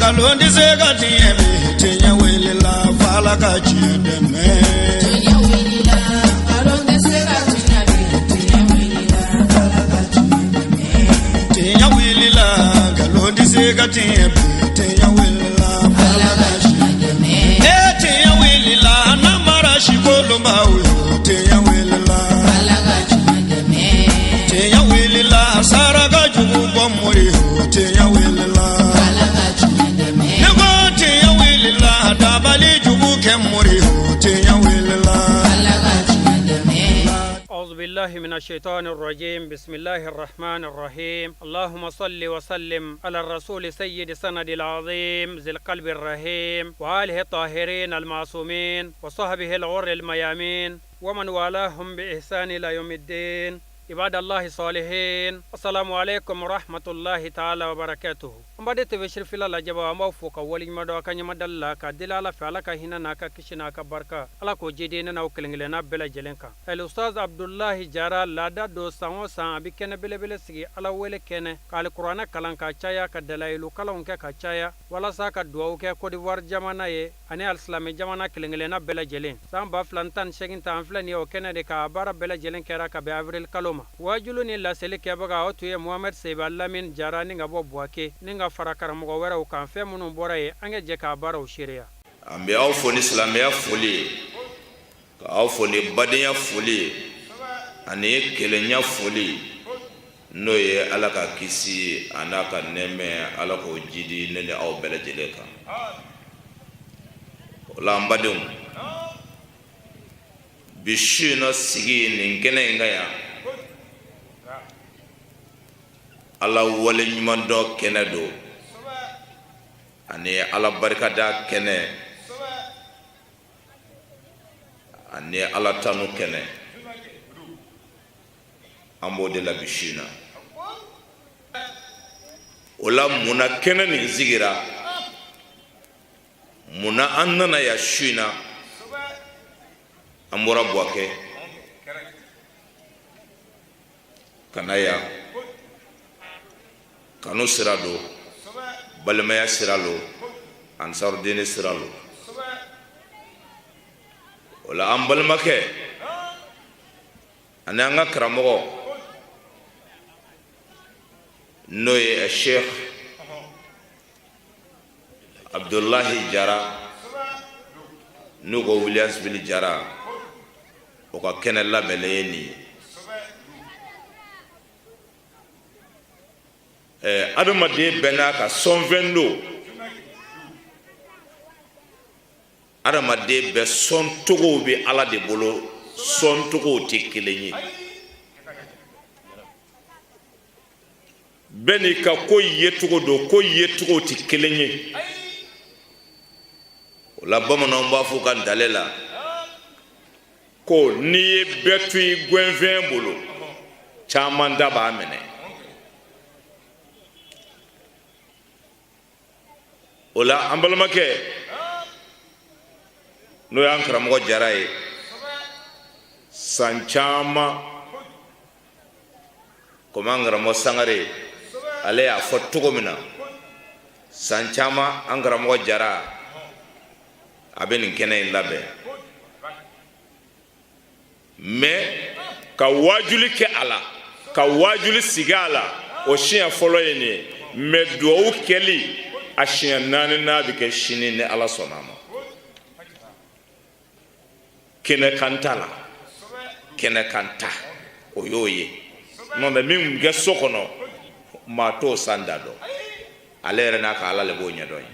Nkalon tɛ se ka tiɲɛ bi, tiɲɛ wulila f'Ala ka tiɲɛ dɛmɛ. Tiɲɛ wulila, nkalon tɛ se ka tiɲɛ bi, tiɲɛ wulila, Ala ka tiɲɛ dɛmɛ. Tiɲɛ wulila, nkalon tɛ se ka tiɲɛ bi, tiɲɛ wulila f'Ala Ala ka ka tiɲɛ tiɲɛ dɛmɛ. E tiɲɛ wulila, namara sikolonbaw yo, tiɲɛ wulila. Ala ka tiɲɛ dɛmɛ. Tiɲɛ wulila, saraka jugu bɔ mori yo, tiɲɛ wulila. Ala ka tiɲɛ dɛmɛ. Ne ko tiɲɛ wulila, dabali jugu kɛ mori yo, tiɲɛ wulila. Ala ka tiɲɛ dɛmɛ. أعوذ بالله من الشيطان الرجيم، بسم الله الرحمن الرحيم، اللهم صل وسلم على الرسول سيد سند العظيم ذي القلب الرحيم وآله الطاهرين المعصومين وصحبه الغر الميامين ومن والاهم بإحسان إلى يوم الدين. عباد الله الصالحين، السلام عليكم ورحمة الله تعالى وبركاته. An b'a de tebe sirifila lajɛba, an b'aw fo ka waleɲuman dɔn a ka ɲɛmadali la ka deli Ala fɛ, Ala ka hinɛ n'a ka kisi n'a ka barika, Ala k'o jidi ne n'aw kelen kelenna bɛɛ lajɛlen kan. El Ustaz Abdulahi Jara, laada don, san o san a bɛ kɛnɛ belebele sigi, Ala wele kɛnɛ, ka alikuranɛ kalan ka caya, ka dalayilu kalanw kɛ ka caya, walasa ka dugawu kɛ Côte d'Ivoire jamana ye ani alisilamɛ jamana kelen kelenna bɛɛ lajɛlen. San 2018 ta, an filɛ nin ye o kɛnɛ de ka baara bɛɛ lajɛlen kɛra ka bɛn avril kalo ma. Wajulu ni laseli kɛbaga, o tun ye Mohamed Seba Lamine Jara ni ka bɔ Buwake ni ka fara karamɔgɔ wɛrɛw kan. Fɛn minnu bɔra yen, an ka jɛ k'a baaraw seereya. An bɛ aw fo ni silamɛya foli ye, ka aw fo ni badenya foli ye ani kelenya foli, n'o ye Ala ka kisi a n'a ka nɛɛmɛ, Ala k'o jidi ne ni aw bɛɛ lajɛlen kan. O la, an badenw, bi su in na sigi nin kɛnɛ in kan yan, Ala wale ɲuman dɔn kɛnɛ don ani Ala barikada kɛnɛ ani Ala tanu kɛnɛ. An b'o de la bi su in na. O la, mun na kɛnɛ nin sigira? Mun na an nana yan su in na? An bɔra Buwakɛ ka na yan. Kanu sira don, balimaya sira lo, ansarudini sira lo. O la, an balimakɛ ani an ka karamɔgɔ, n'o ye Sheikh Abdulahi Jara, n'u ko Williamsville Jara, o ka kɛnɛ labɛnnen ye nin ye. Adamaden bɛɛ n'a ka sɔnfɛn don. Adamaden bɛɛ sɔncogow bɛ Ala de bolo, sɔncogow tɛ kelen ye. Bɛɛ n'i ka ko yecogo don, ko yecogo tɛ kelen ye. O la, bamananw b'a fɔ u ka ntale la ko n'i ye bɛɛ to i gɛnfɛn bolo, caman da b'a minɛ. O la, an balimakɛ, n'o y'an karamɔgɔ Jara ye, san caman, komi an karamɔgɔ Sangare ale y'a fɔ cogo min na, san caman an karamɔgɔ Jara a bɛ nin kɛnɛ in labɛn, mais ka waajuli kɛ a la, ka waajuli sigi a la, o siɲɛ fɔlɔ ye nin ye. Mais duwawu kɛli, a siɲɛ naani n'a bɛ kɛ sini ni Ala sɔnna a ma, kɛnɛ kan ta la. Kɛnɛ kan ta, o y'o ye. N'o tɛ, min bɛ kɛ so kɔnɔ, maa t'o san da dɔn. Ale yɛrɛ n'a ka Ala le b'o ɲɛdɔn ye.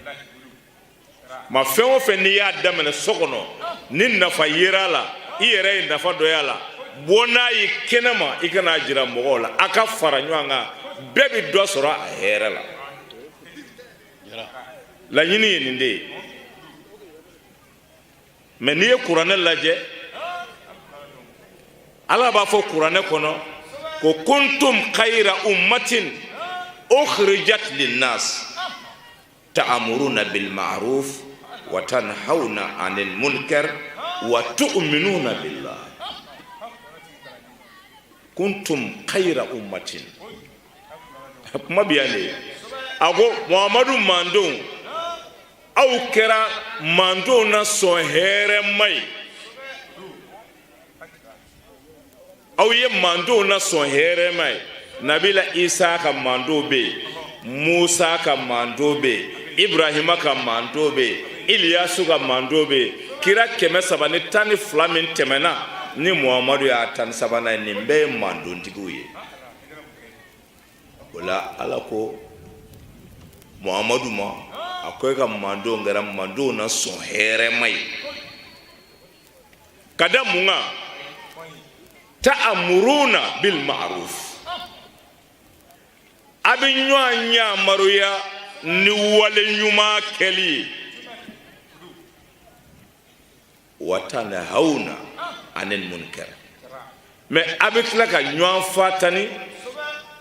Ma fɛn o fɛn n'i y'a daminɛ so kɔnɔ, ni nafa yera a la, i yɛrɛ ye nafa dɔ y'a la, bɔ n'a ye kɛnɛma, i kan'a jira mɔgɔw la. A ka fara ɲɔgɔn kan, bɛɛ bɛ dɔ sɔrɔ a hɛrɛ la. Laɲini ye nin de ye. Mais n'i ye kuranɛ lajɛ, Ala b'a fɔ kuranɛ kɔnɔ ko kuntum khayra ummatin ukhrijat linnas ta'muruna bil ma'ruf wa tanhauna 'anil munkar wa tu'minuna billah. Kuntum khayra ummatin, kuma bi yan de. A ko Muhamadu mandenw, Aw kɛra mantonw na sɔn hɛrɛma ye. Aw ye mantonw na sɔn hɛrɛma ye. Nabila Isa ka mantonw bɛ yen, Musa ka mantonw bɛ yen, Ibrahima ka mantonw bɛ yen, Iliyasu ka mantonw bɛ yen. Kira 312 min tɛmɛna ni Muhamadu y'a 13nan ye, nin bɛɛ ye mantontigiw ye. O la Ala ko Muhamadu ma, a ko e ka mantonw kɛra mantonw na sɔn hɛrɛma ye. Ka da mun kan? Ta'amuruna bil ma'ruf, a bɛ ɲɔgɔn yamaruya ni wale ɲuman kɛli ye, wa tanahawna anil munkar, mais a bɛ tila ka ɲɔgɔn fatani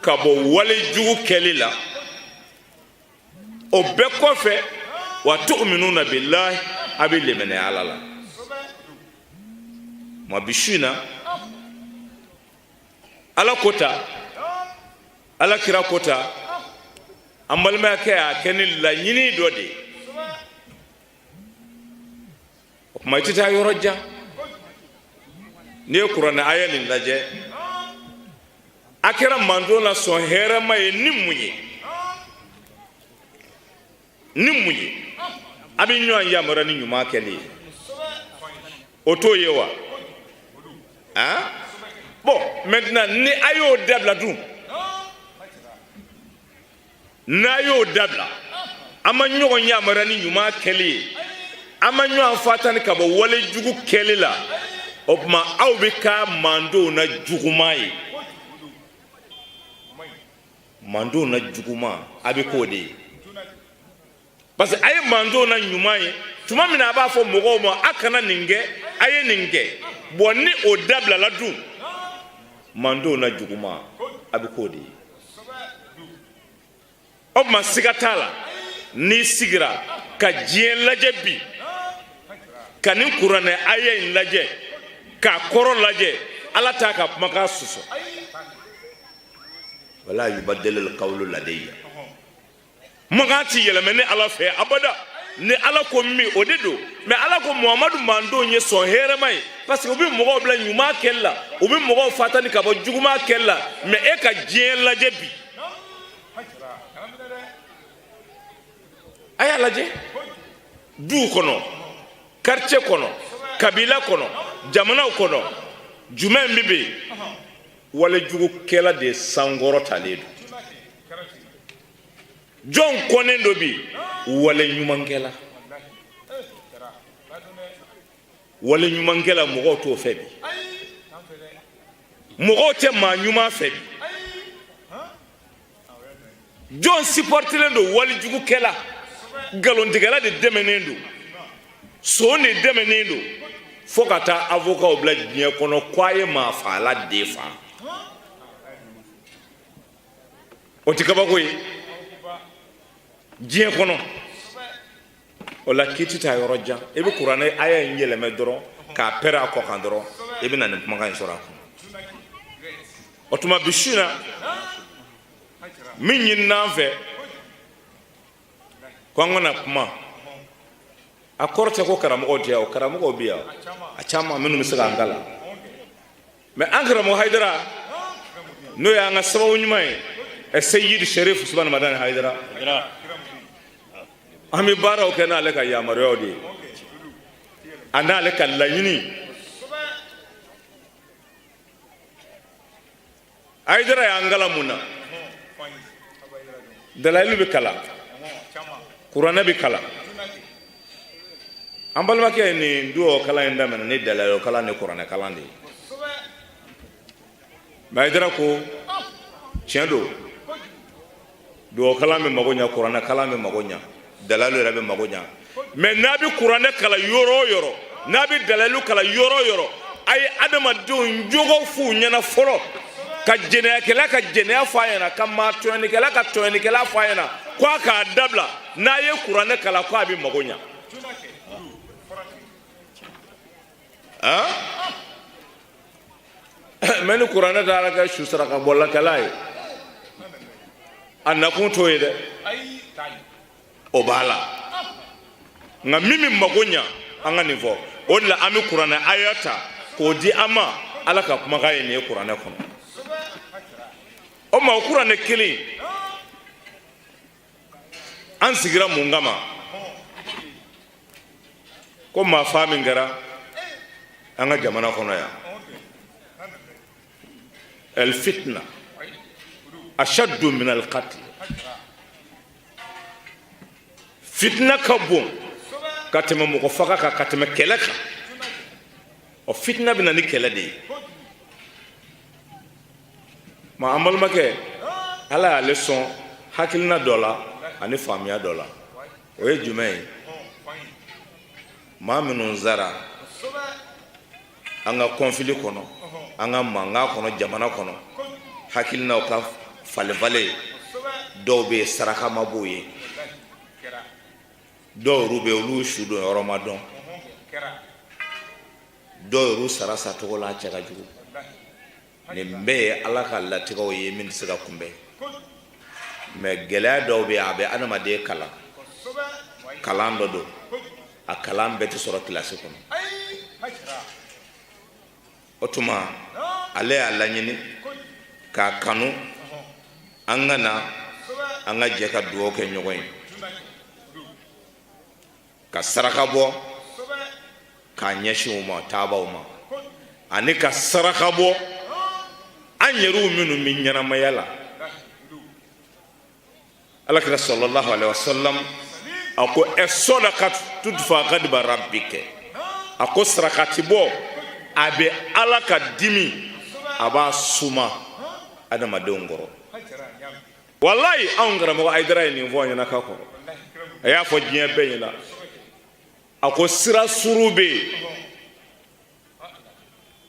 ka bɔ wale jugu kɛli la. O bɛɛ kɔfɛ, wa tu'minuna billahi, a bɛ limaniya Ala la. Ma bi su in na, Ala ko ta, Ala kira ko ta, an balimakɛ y'a kɛ ni laɲini dɔ de ye. O tuma i tɛ taa yɔrɔ jan, n'i ye kuranɛ aya nin lajɛ, a kɛra manton na sɔn hɛrɛma ye ni mun ye? Ni mun ye? A bɛ ɲɔgɔn yamaruya ni ɲuman kɛli ye, o t'o ye wa? Han, bon, maintenant ni a y'o dabila dun, n'a y'o dabila, an ma ɲɔgɔn yamaruya ni ɲuman kɛli ye, an ma ɲɔgɔn fatani ka bɔ wale jugu kɛli la, o tuma aw bɛ k'a mantonw na juguman ye. Mantonw na juguman, a bɛ k'o de ye, parce que a ye mantonw na ɲuman ye tuma min na, a b'a fɔ mɔgɔw ma a kana nin kɛ, a ye nin kɛ. Bon, ni o dabilala dun, mantonw na juguman, a bɛ k'o de ye. O tuma siga t'a la, n'i sigira ka diɲɛ lajɛ bi, ka nin kuranɛ aya in lajɛ, k'a kɔrɔ lajɛ, Ala t'a ka kumakan sɔsɔ. Wala yubaddalul qawlu ladayya, kumakan ti yɛlɛmɛ ne Ala fɛ abada. Ni Ala ko min, o de don. Mais Ala ko Muhamadu mantonw ye sɔn hɛrɛma ye, parce que u bɛ mɔgɔw bila ɲuman kɛli la, u bɛ mɔgɔw fatani ka bɔ juguman kɛli la. Mais e ka diɲɛ lajɛ bi, a y'a lajɛ duw kɔnɔ, quartier kɔnɔ, kabila kɔnɔ, jamanaw kɔnɔ, jumɛn bɛ yen? Walejugukɛla de sankɔrɔtalen don. Jɔn kɔnnen don bi? Wale ɲumankɛla. Wale ɲumankɛla, mɔgɔw t'o fɛ bi. Mɔgɔw tɛ maa ɲuman fɛ bi. Jɔn supportelen don? Walejugukɛla, nkalontigɛla de dɛmɛnen don, son de dɛmɛnen don, fo ka taa avocatw bila diɲɛ kɔnɔ ko a ye maa faala de fa. O tɛ kabako ye diɲɛ kɔnɔ. O la k'i tɛ taa yɔrɔ jan, i bɛ kuranɛ aya in yɛlɛmɛ dɔrɔn k'a pɛrɛn a kɔ kan dɔrɔn, i bɛ na nin kumakan in sɔrɔ a kɔnɔ. O tuma bi su in na, min ɲinina an fɛ ko an kana kuma, a kɔrɔ tɛ ko karamɔgɔw tɛ yan o, karamɔgɔw bɛ yan, a caman minnu bɛ se k'an kalan. Mais an karamɔgɔ Hayidara, n'o y'an ka sababu ɲuman ye, Seyidi Sherif Usumani Madani Hayidara, an bɛ baaraw kɛ n'ale ka yamaruyaw de ye, a n'ale ka laɲini. Hayidara y'an kalan mun na? Dalayilu bɛ kalan, kuranɛ bɛ kalan. An balimakɛ ye nin duwawu kalan in daminɛ ni dalayilu kalan ni kuranɛ kalan de ye. Mais Hayidara ko tiɲɛ don, duwawu kalan bɛ mago ɲa, kuranɛ kalan bɛ mago ɲa, dalayilu yɛrɛ bɛ mago ɲa. Mais n'a bɛ kuranɛ kalan yɔrɔ o yɔrɔ, n'a bɛ dalayilu kalan yɔrɔ o yɔrɔ, a ye adamadenw jogo f'u ɲɛna fɔlɔ, ka jɛnɛyakɛla ka jɛnɛya fɔ a ɲɛna, ka maa tɔɲɔnikɛla ka tɔɲɔnikɛla fɔ a ɲɛna, ko a k'a dabila. N'a ye kuranɛ kalan, ko a bɛ mago ɲa. Han, mais ni kuranɛ taara kɛ su saraka bɔlakɛla ye, a nakun t'o ye dɛ, o b'a la. Nka min bɛ mago ɲa, an ka nin fɔ. O de la an bɛ kuranɛ aya ta k'o di an ma. Ala ka kumakan ye nin ye kuranɛ kɔnɔ. O ma, o kuranɛ kelen, an sigira mun kama? Ko maa faa min kɛra an ka jamana kɔnɔ yan, el fitna ashaddu min al qatl. Fitina ka bon ka tɛmɛ mɔgɔ faga kan, ka tɛmɛ kɛlɛ kan. Ɔ, fitina bɛ na ni kɛlɛ de ye. Ma, an balimakɛ, Ala y'ale sɔn hakilina dɔ la ani faamuya dɔ la. O ye jumɛn ye? Maa minnu sara an ka conflit kɔnɔ, an ka mankan kɔnɔ jamana kɔnɔ, hakilinaw ka falenfalen, dɔw bɛ yen saraka ma b'o ye, dɔw yɛrɛ bɛ yen olu su don yɔrɔ ma dɔn, dɔw yɛrɛ sara sacogo la a cɛ ka jugu. Nin bɛɛ ye Ala ka latigɛw ye min tɛ se ka kunbɛn. Mais gɛlɛya dɔw bɛ yen, a bɛ adamaden kalan. Kalan dɔ don, a kalan bɛɛ tɛ sɔrɔ kilasi kɔnɔ. O tuma ale y'a laɲini k'a kanu an ka na an ka jɛ ka dugawu kɛ ɲɔgɔn ye, ka saraka bɔ k'a ɲɛsin u ma, taabaw ma, ani ka saraka bɔ an yɛrɛw minnu bɛ ɲɛnamaya la. Alakira sallallahu alaihi wasallam a ko as-sadaqa tudfa ghadaba rabbika. A ko sarakati bɔ, a bɛ Ala ka dimi, a b'a suma adamadenw kɔrɔ. Walayi, anw karamɔgɔ Hayidara ye nin fɔ an ɲɛna ka kɔrɔ. A y'a fɔ diɲɛ bɛɛ ɲɛna. A ko sira suru bɛ yen,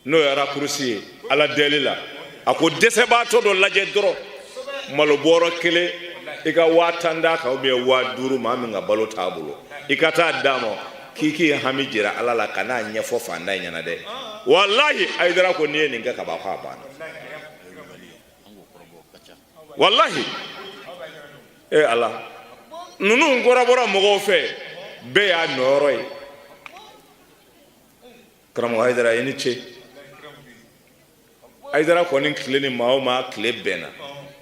n'o ye raccourci ye Ala deli la. A ko dɛsɛbaatɔ dɔ lajɛ dɔrɔn, malo bɔrɔ kelen, i ka 10,000 d'a kan, ou bien 5,000, maa min ka balo t'a bolo, i ka taa d'a ma, k'i k'i hami jira Ala la, ka n'a ɲɛfɔ faantan in ɲɛna dɛ. Walahi, Hayidara ko n'i ye nin kɛ ka ban, ko a banna. Walahi, e Ala, ninnu kɔrɔbɔra mɔgɔw fɛ, bɛɛ y'a nɔyɔrɔ ye. Karamɔgɔ Hayidara, i ni ce. Hayidara kɔni tile ni maa o maa tile bɛnna,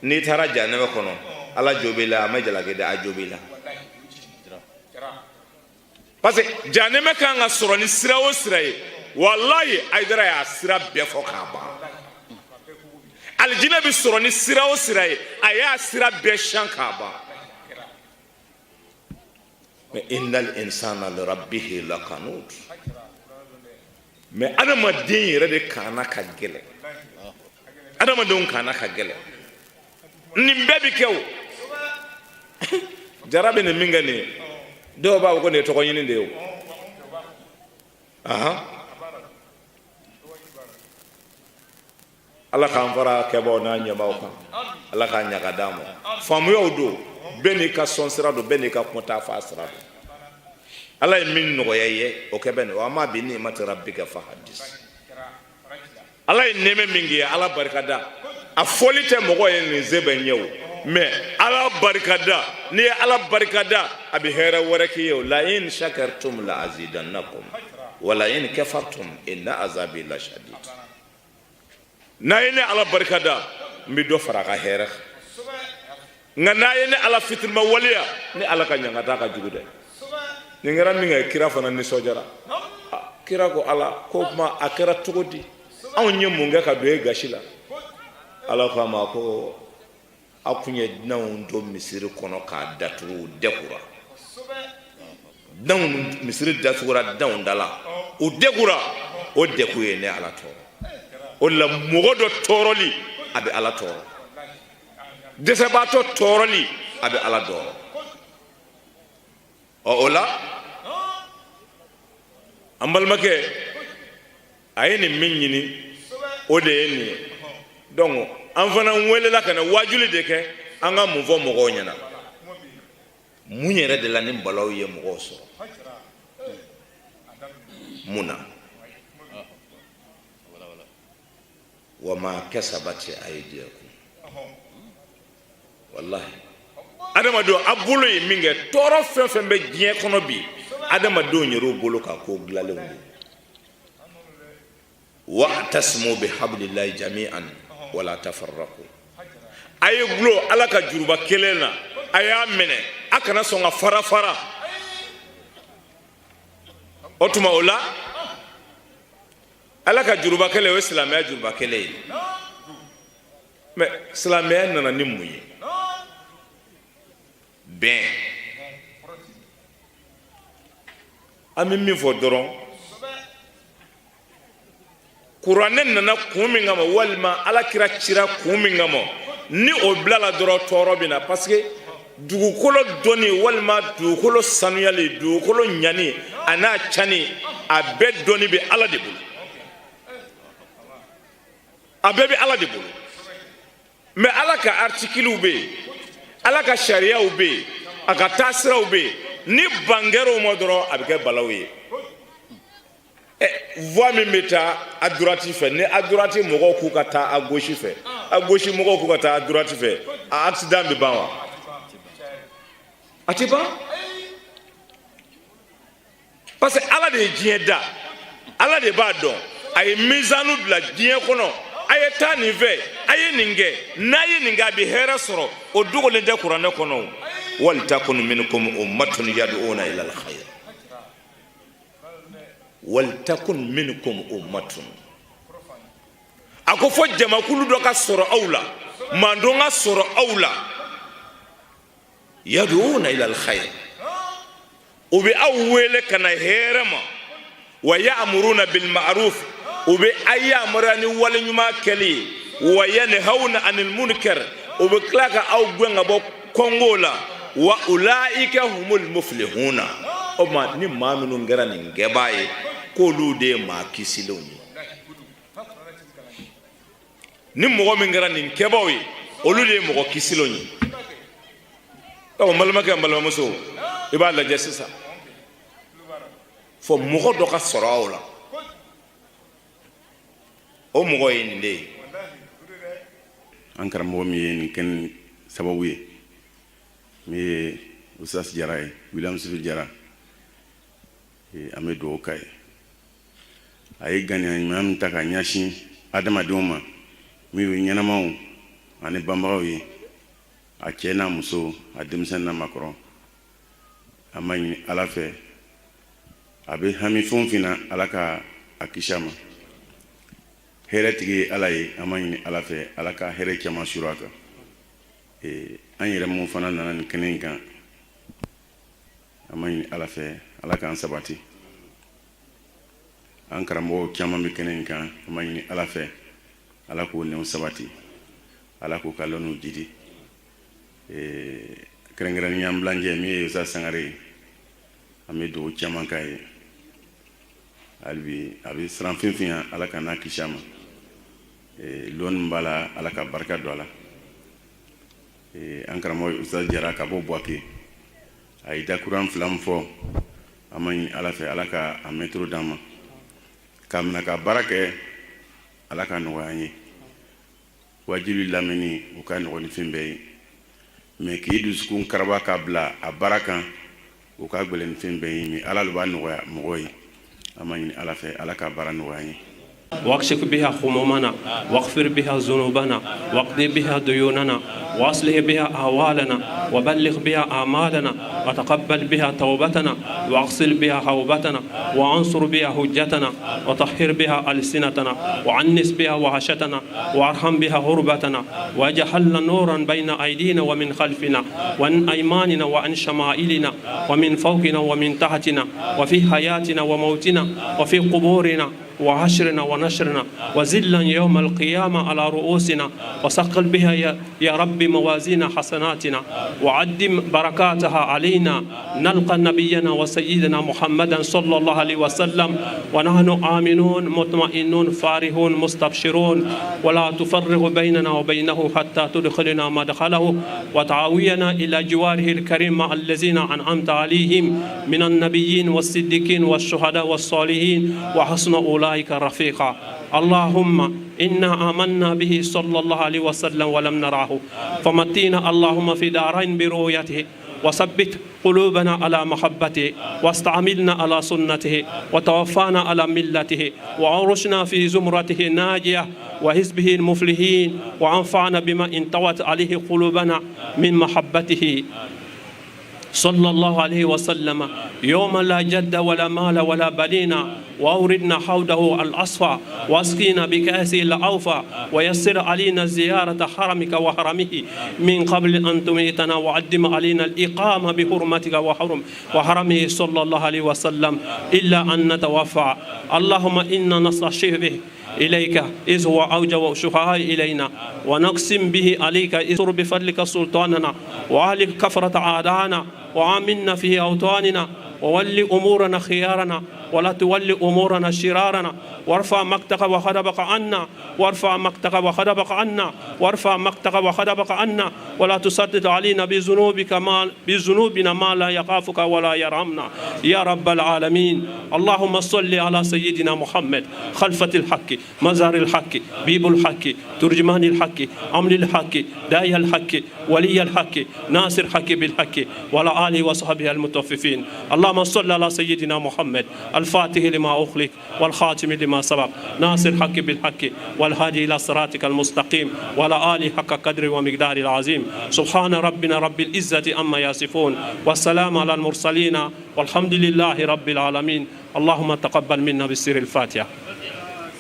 n'i taara jahanɛmɛ kɔnɔ, Ala jo b'i la. A ma jalaki dɛ, a jo b'i la, parce que jahanɛmɛ kan ka sɔrɔ ni sira o sira ye, walahi, Hayidara y'a sira bɛɛ fɔ k'a ban. Alijinɛ bɛ sɔrɔ ni sira o sira ye, a y'a sira bɛɛ siyan k'a ban. Mais innal insana li rabbihi lakanud. Mais adamaden yɛrɛ de kana ka gɛlɛn, adamadenw kana ka gɛlɛn. Nin bɛɛ bi kɛ. O jara bɛ nin min kɛ nin ye, dɔw b'a fɔ ko nin ye tɔgɔ ɲini de ye. O ahan, Ala k'an fara kɛbaw n'a ɲɛbaw kan. Ala k'a ɲaga d'an ma. Faamuyaw don, bɛɛ n'i ka sɔn sira don, bɛɛ n'i ka kɔnta fa sira don. Ala ye min nɔgɔya i ye, o kɛ bɛ nin. Wa amma bi ni'mati rabbika fahaddis. Ala ye nɛɛmɛ min k'i ye, Ala barika da. A fɔli tɛ mɔgɔ ye nin se bɛ ɲɛ o, mais Ala barika da. N'i ye Ala barika da, a bɛ hɛrɛ wɛrɛ k'i ye. O la in shakartum la azidannakum wa la in kafartum inna azabi la shadid. N'a ye ne Ala barika da, n bɛ dɔ fara a ka hɛrɛ kan. Nka n'a ye ne Ala fitirima waleya, ne Ala ka ɲangata ka jugu dɛ. Nin kɛra min kɛ, kira fana nisɔndiyara. Kira ko Ala ko kuma a kɛra cogo di? Anw ye mun kɛ ka don e gasi la? Ala ko a ma ko aw kun ye dunanw don misiri kɔnɔ k'a datugu, u dɛkura. Dunanw, misiri datugura dunanw da la, u dɛkura. O dɛku ye ne Ala tɔɔrɔ. O de la mɔgɔ dɔ tɔɔrɔli, a bɛ Ala tɔɔrɔ. Dɛsɛbaatɔ tɔɔrɔli, a bɛ Ala tɔɔrɔ. Ɔ, o la an balimakɛ, a ye nin min ɲini, o de ye nin ye. Donc an fana welela ka na waajuli de kɛ. An ka mun fɔ mɔgɔw ɲɛna? Mun yɛrɛ de la ni balaw ye mɔgɔw sɔrɔ? Mun na? Wa ma kasabati aydiyakum. Wallahi, adamadenw, a bolo ye min kɛ, tɔɔrɔ fɛn fɛn bɛ diɲɛ kɔnɔ bi, Adamadenw yɛrɛw bolo ka ko dilanlenw don. Wa'tasimu bihablillahi jami'an wala tafarraqu. A ye gulon Ala ka juruba kelen na, a y'a minɛ, a kana sɔn ka fara fara. O tuma o la, Ala ka juruba kelen, o ye silamɛya juruba kelen ye. Mais silamɛya nana ni mun ye? Bɛn. An bɛ min fɔ dɔrɔn, kuranɛ nana kun min kama, walima ala kira cira kun min kama, ni o bilala dɔrɔn, tɔɔrɔ bɛ na, parce que dugukolo dɔnni walima dugukolo sanuyali, dugukolo ɲani a n'a cani, a bɛɛ dɔnni bɛ Ala de bolo, a bɛɛ bɛ Ala de bolo. Mais Ala ka artikiliw bɛ yen, Ala ka sariyaw bɛ yen, a ka taasiraw bɛ yen. Ni ban kɛra o ma dɔrɔn, a bɛ kɛ balawu ye. Voie min bɛ taa à droite fɛ, ni à droite mɔgɔw k'u ka taa à gauche fɛ, à gauche mɔgɔw k'u ka taa à droite fɛ, a accident bɛ ban wa? A tɛ ban, parce que Ala de ye diɲɛ da, Ala de b'a dɔn. A ye mizanu bila diɲɛ kɔnɔ: a ye taa nin fɛ, a ye nin kɛ, n'a ye nin kɛ, a bɛ hɛrɛ sɔrɔ. O dogolen tɛ kuranɛ kɔnɔ o. Walitakun minkum ummatun yad'una ila alkhayr, walitakun minkum ummatun. A ko fo jamakulu dɔ ka sɔrɔ aw la, mandon ka sɔrɔ aw la, yad'una ila alkhayr, u bɛ aw wele ka na hɛrɛ ma, wa ya'muruna bil ma'ruf, u bɛ a yamaruya ni wale ɲuman kɛli ye, wa yanhauna anil munkar, u bɛ tila ka aw gɛn ka bɔ kɔngo la, wa ulaika humul muflihuna. O tuma, ni maa minnu kɛra nin kɛbaa ye, k'olu de ye maa kisilenw ye. Ni mɔgɔ min kɛra nin kɛbaaw ye, olu de ye mɔgɔ kisilenw ye. Ɔ, n balimakɛ, n balimamuso, i b'a lajɛ sisan, fo mɔgɔ dɔ ka sɔrɔ aw la, o mɔgɔ ye nin de ye. An karamɔgɔ min ye nin kɛ ni sababu ye, min ye Ustaz Jara ye, William Sifi Jara, an bɛ dugawu k'a ye. A ye ganiya ɲuman min ta ka ɲɛsin adamadenw ma, min ye ɲɛnamaw ani banbagaw ye, a cɛ n'a muso, a denmisɛn n'a makɔrɔ, an b'a ɲini Ala fɛ, a bɛ hami fɛn o fɛn na, Ala ka a kisi a ma. Hɛrɛ tigi ye Ala ye. An b'a ɲini Ala fɛ, Ala ka hɛrɛ caman suru a kan. An yɛrɛ mun fana nana nin kɛnɛ in kan, an b'a ɲini Ala fɛ, Ala k'an sabati. An karamɔgɔw caman bɛ kɛnɛ in kan, an b'a ɲini Ala fɛ, Ala k'o nɛw sabati, Ala k'o ka lɔnniw jidi. Kɛrɛnkɛrɛnnenya an bilancɛ min ye Ustaz Sangare ye, an bɛ dugawu caman k'a ye hali bi. A bɛ siran fɛn fɛn yan, Ala ka n'a kisi a ma. Lɔnni b'a la, Ala ka barika don a la. An karamɔgɔ Ustaz Jara ka bɔ Buwake, a ye dakuran fila min fɔ, an b'a ɲini Ala fɛ, Ala ka a mɛtoro d'an ma k'a minɛ ka baara kɛ. Ala ka nɔgɔya an ye. Wajibi lamɛnni, o ka nɔgɔn ni fɛn bɛɛ ye, mais k'i dusukun karaba k'a bila a baara kan, o ka gɛlɛn ni fɛn bɛɛ ye. Mais Ala de b'a nɔgɔya mɔgɔ ye. An b'a ɲini Ala fɛ, Ala ka baara nɔgɔya an ye. واكشف بها خمومنا، واغفر بها ذنوبنا، واقض بها ديوننا، واصلح بها أهوالنا، وبلغ بها آمالنا، وتقبل بها توبتنا، واغسل بها حوبتنا، وانصر بها حجتنا، وطهر بها ألسنتنا، وعنس بها وحشتنا، وارحم بها غربتنا، واجعل نورا بين أيدينا ومن خلفنا وعن أيماننا وعن شمائلنا ومن فوقنا ومن تحتنا، وفي حياتنا وموتنا وفي قبورنا وحشرنا ونشرنا، وزلا يوم القيامة على رؤوسنا، وثقل بها يا رب موازين حسناتنا، وعدم بركاتها علينا، نلقى نبينا وسيدنا محمدا صلى الله عليه وسلم ونحن آمنون مطمئنون فارحون مستبشرون، ولا تفرق بيننا وبينه حتى تدخلنا مدخله وتعاوينا إلى جواره الكريم مع الذين أنعمت عليهم من النبيين والصديقين والشهداء والصالحين وحسن أولئك رفيقا. اللهم إنا آمنا به صلى الله عليه وسلم ولم نراه، فمتينا اللهم في دارين برؤيته. وثبت قلوبنا على محبته، واستعملنا على سنته، وتوفانا على ملته، وعرشنا في زمرته ناجية وحزبه المفلحين، وأنفعنا بما انطوت عليه قلوبنا من محبته صلى الله عليه وسلم، يوم لا جد ولا مال ولا بنين، وأوردنا حوضه الأصفى، واسقينا بكأسه الأوفى، ويسر علينا زيارة حرمك وحرمه من قبل أن تميتنا، وعدم علينا الإقامة بحرمتك وحرمه صلى الله عليه وسلم إلا أن نتوفى. اللهم إنا نستشفع به إليك إذ هو أوجه شفعاء إلينا، ونقسم به عليك إذ بفضلك سلطاننا، وأهلك كفرة أعداءنا، وآمنا في أوطاننا، وول أمورنا خيارنا، ولا تولي أمورنا شرارنا، وارفع مقتك وغضبك عنا، وارفع مقتك وغضبك عنا، وارفع مقتك وغضبك عنا، ولا تسدد علينا بذنوبك ما بذنوبنا ما لا يخافك ولا يرحمنا يا رب العالمين. اللهم صل على سيدنا محمد، خلفة الحق، مظهر الحق، بيب الحق، ترجمان الحق، عمل الحق، داعي الحق، ولي الحق، ناصر الحق بالحق، وعلى آله وصحبه المتوففين. اللهم صل على سيدنا محمد، الفاتح لما أغلق، والخاتم لما سبق، ناصر الحق بالحق، والهادي إلى صراطك المستقيم، وعلى آله حق قدر ومقدار العظيم. سبحان ربنا رب العزة عما يصفون، والسلام على المرسلين، والحمد لله رب العالمين. اللهم تقبل منا بسر الفاتحة.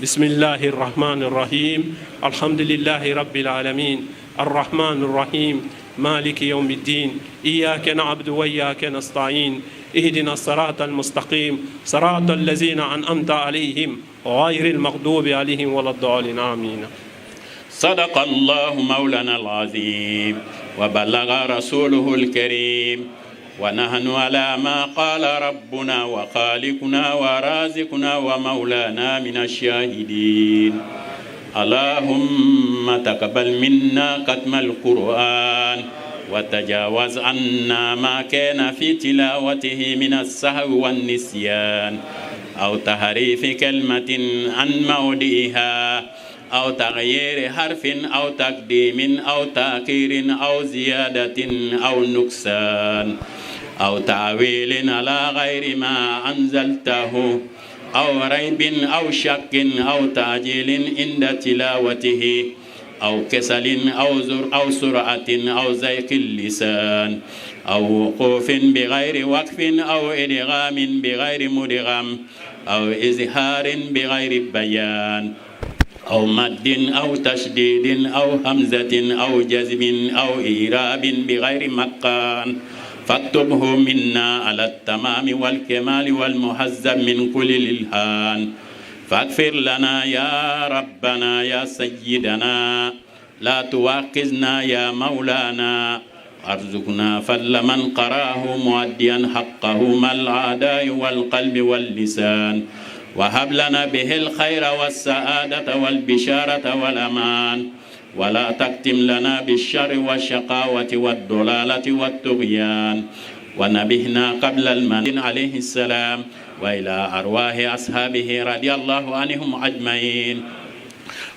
بسم الله الرحمن الرحيم. الحمد لله رب العالمين، الرحمن الرحيم، مالك يوم الدين، إياك نعبد وإياك نستعين، اهدنا الصراط المستقيم، صراط الذين أنعمت عليهم، غير المغضوب عليهم ولا الضالين، آمين. صدق الله مولانا العظيم، وبلغ رسوله الكريم، ونحن على ما قال ربنا وخالقنا ورازقنا ومولانا من الشاهدين. اللهم تقبل منا ختم القرآن، وتجاوز عنا ما كان في تلاوته من السهو والنسيان، أو تحريف كلمة عن موضعها، أو تغيير حرف، أو تقديم أو تأخير، أو زيادة أو نقصان، أو تأويل على غير ما أنزلته، أو ريب أو شك أو تعجيل عند تلاوته، أو كسل أو زر أو سرعة أو زيق اللسان، أو وقوف بغير وقف، أو إدغام بغير مدغم، أو إزهار بغير بيان، أو مد أو تشديد، أو همزة أو جزم، أو إيراب بغير مكان، فاكتبه منا على التمام والكمال والمهذب من كل الإلهان. فاغفر لنا يا ربنا يا سيدنا، لا تواخذنا يا مولانا، أرزقنا فضل من قراه مؤديا حقه مع الأعداء والقلب واللسان، وهب لنا به الخير والسعادة والبشارة والأمان، ولا تكتم لنا بالشر والشقاوة والضلالة والطغيان. ونبهنا قبل المن عليه السلام، وإلى أرواح أصحابه رضي الله عنهم أجمعين،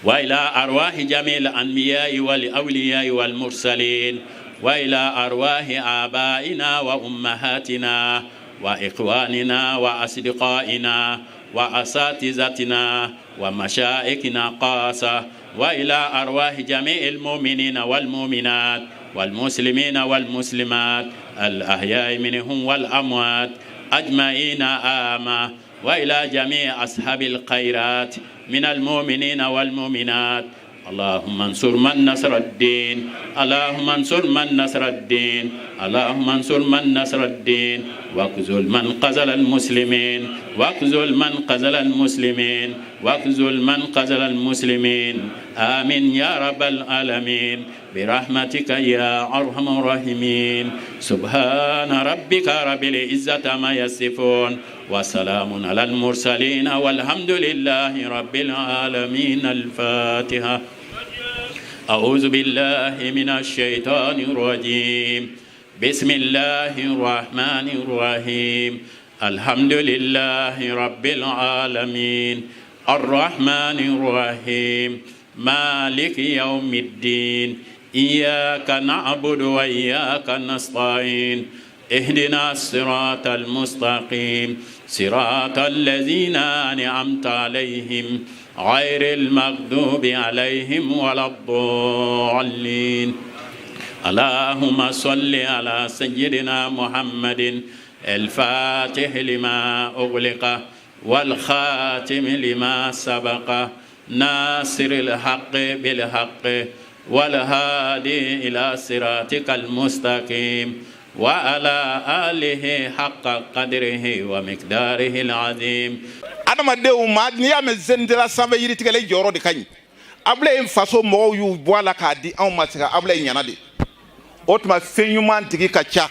وإلى أرواح جميع الأنبياء والأولياء والمرسلين، وإلى أرواح آبائنا وأمهاتنا وإخواننا وأصدقائنا وأساتذتنا ومشايخنا قاصة، وإلى أرواح جميع المؤمنين والمؤمنات والمسلمين والمسلمات الأحياء منهم والأموات أجمعين آمين، وإلى جميع أصحاب الخيرات من المؤمنين والمؤمنات. اللهم انصر من نصر الدين، اللهم انصر من نصر الدين، اللهم انصر من نصر الدين، واخذل من خذل المسلمين، واخذل من خذل المسلمين، واخذل من خذل المسلمين، آمين يا رب العالمين، برحمتك يا أرحم الراحمين. سبحان ربك رب العزة ما يصفون، وسلام على المرسلين، والحمد لله رب العالمين. الفاتحة. أعوذ بالله من الشيطان الرجيم. بسم الله الرحمن الرحيم. الحمد لله رب العالمين، الرحمن الرحيم، مالك يوم الدين. إياك نعبد وإياك نستعين اهدنا الصراط المستقيم صراط الذين أنعمت عليهم غير المغضوب عليهم ولا الضالين. اللهم صل على سيدنا محمد الفاتح لما أغلق والخاتم لما سبق ناصر الحق بالحق والهادي إلى صراطك المستقيم وعلى آله حق قدره ومقداره العظيم. Adamadenw maa n'i y'a mɛn zɛnidala sanfɛ yiritigɛla i jɔyɔrɔ de ka ɲi. Abulaye faso mɔgɔw y'u bɔ a la k'a di anw ma se ka Abulaye ɲɛna de. O tuma fɛn ɲuman tigi ka ca,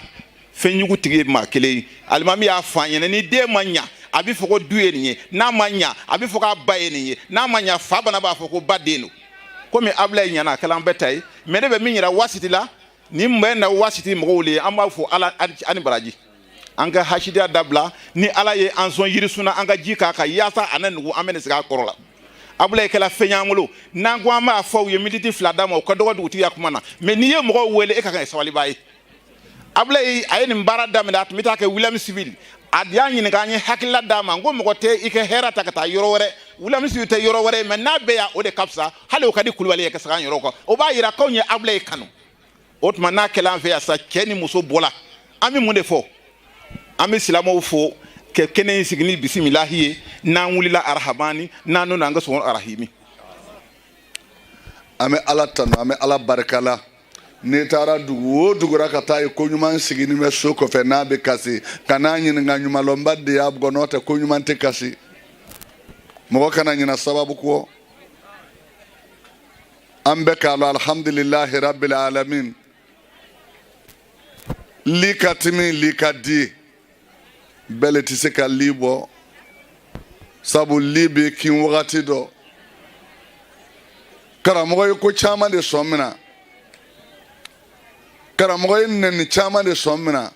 fɛn jugu tigi ye maa kelen ye. Alimami y'a fɔ an ɲɛna, ni den ma ɲa a bɛ fɔ ko du ye nin ye, n'a ma ɲa a bɛ fɔ k'a ba ye nin ye, n'a ma ɲa fa bana b'a fɔ ko ba den don. Komi Abulaye ɲɛna a kɛla an bɛɛ ta ye, mɛ ne bɛ min yira wasiti la, nin bɛ na wasiti mɔgɔw le ye, an b'a fɔ Ala ani baraji. An ka hasidiya dabila, ni Ala ye an sɔn yirisun na, an ka ji k'a kan yaasa a na nugu, an bɛ nin sigi a kɔrɔ la. Abulaye kɛla fɛn y'an bolo, n'an ko an b'a fɔ u ye miniti 2 d'a ma, o ka dɔgɔ dugutigi ya kuma na. Mɛ n'i ye mɔgɔw wele, e ka kan kɛ sabalibaa ye. Abulaye a ye nin baara daminɛ, a tun bɛ taa kɛ Williamsville. A y'a ɲininka, an ye hakilila d'a ma, n ko mɔgɔ tɛ i ka hɛrɛ ta ka taa yɔrɔ wɛrɛ, Williamsville tɛ yɔrɔ wɛrɛ ye, mɛ n'a bɛ yan o de ka fisa, hali o ka di Kulubali ye ka segin an yɔrɔ kan. O b'a yira k'anw ye Abulaye kanu. O tuma n'a kɛla an fɛ yan sa, cɛ ni muso bɔla, an bɛ mun de fɔ? An bɛ silamɛw fo kɛ kɛnɛ in sigi ni bisimilahi ye, n'an wulila arahamani, n'an donna an ka sɔngɔ arahimi. An bɛ Ala tanu, an bɛ Ala barika la. N'i taara dugu o dugu la ka taa ye ko ɲuman sigilen bɛ so kɔfɛ n'a bɛ kasi, ka n'a ɲininka ɲumanlɔnba de y'a bugɔ, n'o tɛ ko ɲuman tɛ kasi. Mɔgɔ kana ɲina sababu kɔ. An bɛ k'a lɔn alhamdulilahi rabbil alamin. Li ka timi, li ka di, bɛɛ le tɛ se ka li bɔ, sabu li bɛ kin wagati dɔ. Karamɔgɔ ye ko caman de sɔn mina, karamɔgɔ ye nɛni caman de sɔn mina,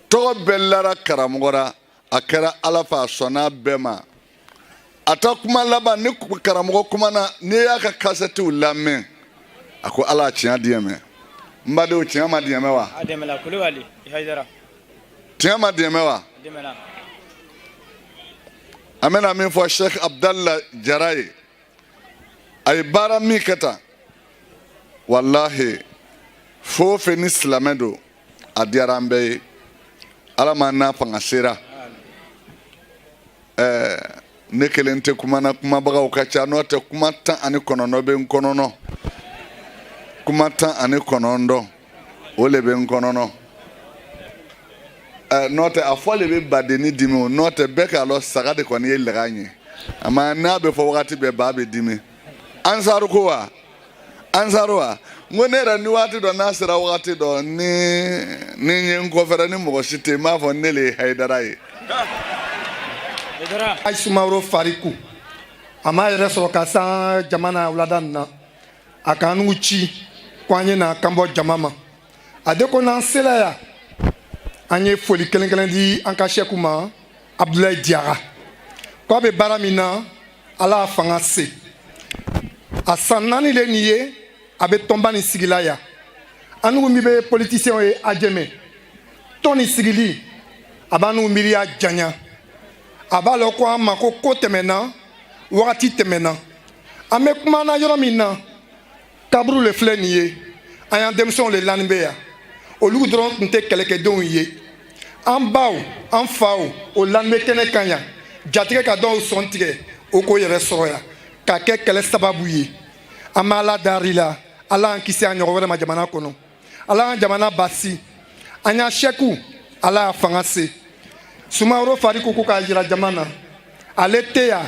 tɔgɔ bɛɛ lara karamɔgɔ la, a kɛra Ala fɛ, a sɔnna bɛɛ ma. A ta kuma laban ni karamɔgɔ kumana, n'i y'a ka kasɛtiw lamɛn, a ko Ala tiɲɛ diyɛmɛ. N badenw, tiɲɛ ma diyɛmɛ wa? A dɛmɛla Kulubali Hayidara. Tiɲɛ ma diyɛmɛ wa? Dɛmɛla. An bɛna min fɔ Sheikh Abdallah Jara ye, a ye baara min kɛ tan, walahi fo o fɛn ni silamɛ don, a diyara an bɛɛ ye. Ala ma n'a fanga sera. Ne kelen tɛ kuma na, kumabagaw ka ca, n'o tɛ kuma 19 bɛ n kɔnɔnɔ, kuma 19 o le bɛ n kɔnɔnɔ. N'o tɛ a fɔ le bɛ badenni dimi o, n'o tɛ bɛɛ k'a lɔn saga de kɔni ye laga ɲɛ, ama n'a bɛ fɔ wagati bɛɛ ba bɛ dimi. Ansaru ko wa, ansaru wa, n ko ne yɛrɛ ni waati dɔ n'a sera wagati dɔ ni n ye n kɔfɛrɛ ni mɔgɔ si tɛ yen, n b'a fɔ ne le ye Hayidara ye. Ayi Sumaworo Fariku a m'a yɛrɛ sɔrɔ ka san jama na wulada nin na, a k'an n'u ci ko an ye na kan bɔ jama ma. A de ko n'an sela yan, an ye foli kelen kelen di an ka sɛku ma, Abudulayi Diarra, k'a bɛ baara min na, Ala y'a fanga se. A san 4 le nin ye a bɛ tɔnba nin sigila yan. An n'u min bɛ politisiyɛnw ye Adjamé, tɔn nin sigili a b'an n'u miiriya janya. A b'a lɔn ko an ma ko ko tɛmɛna, wagati tɛmɛna. An bɛ kuma na yɔrɔ min na, kaburu le filɛ nin ye, an y'an denmisɛnw le lani bɛ yan, olu dɔrɔn tun tɛ kɛlɛkɛdenw ye. An baw, an faw, o lani bɛ kɛnɛ kan yan, jatigɛ ka dɔw sɔn tigɛ, o k'o yɛrɛ sɔrɔ yan ka kɛ kɛlɛ sababu ye. An bɛ Ala dari la, Ala y'an kisi a ɲɔgɔn wɛrɛ ma jamana kɔnɔ, Ala y'an jamana basi. An y'a sɛku, Ala y'a fanga se. Sumaworo Fariku ko k'a jira jama na, ale tɛ yan,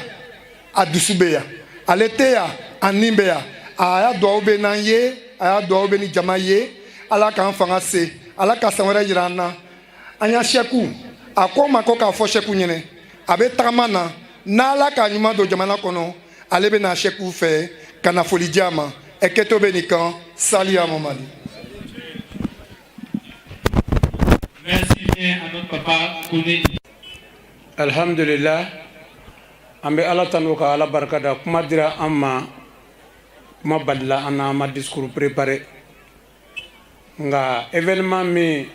a dusu bɛ yan, ale tɛ yan, a nin bɛ yan. A y'a duwawu bɛ n'an ye, a y'a duwawu bɛ ni jama ye. Ala k'an fanga se, Ala ka san wɛrɛ jira an na. An y'a sɛku, a ko ma ko k'a fɔ sɛku ɲɛnɛ, a bɛ tagama na, n'Ala ka ɲuman don jamana kɔnɔ, ale bɛ na sɛku fɛ ka na foli di a ma. Ɛ kɛtɔ bɛ nin kan, Saliya Mamadi. Merci bien à notre papa Kone. Alhamdulillah, an bɛ Ala tanu ka Ala barika da. Kuma dira an ma Kuma balila an na, an ma discours préparé, nka événement min,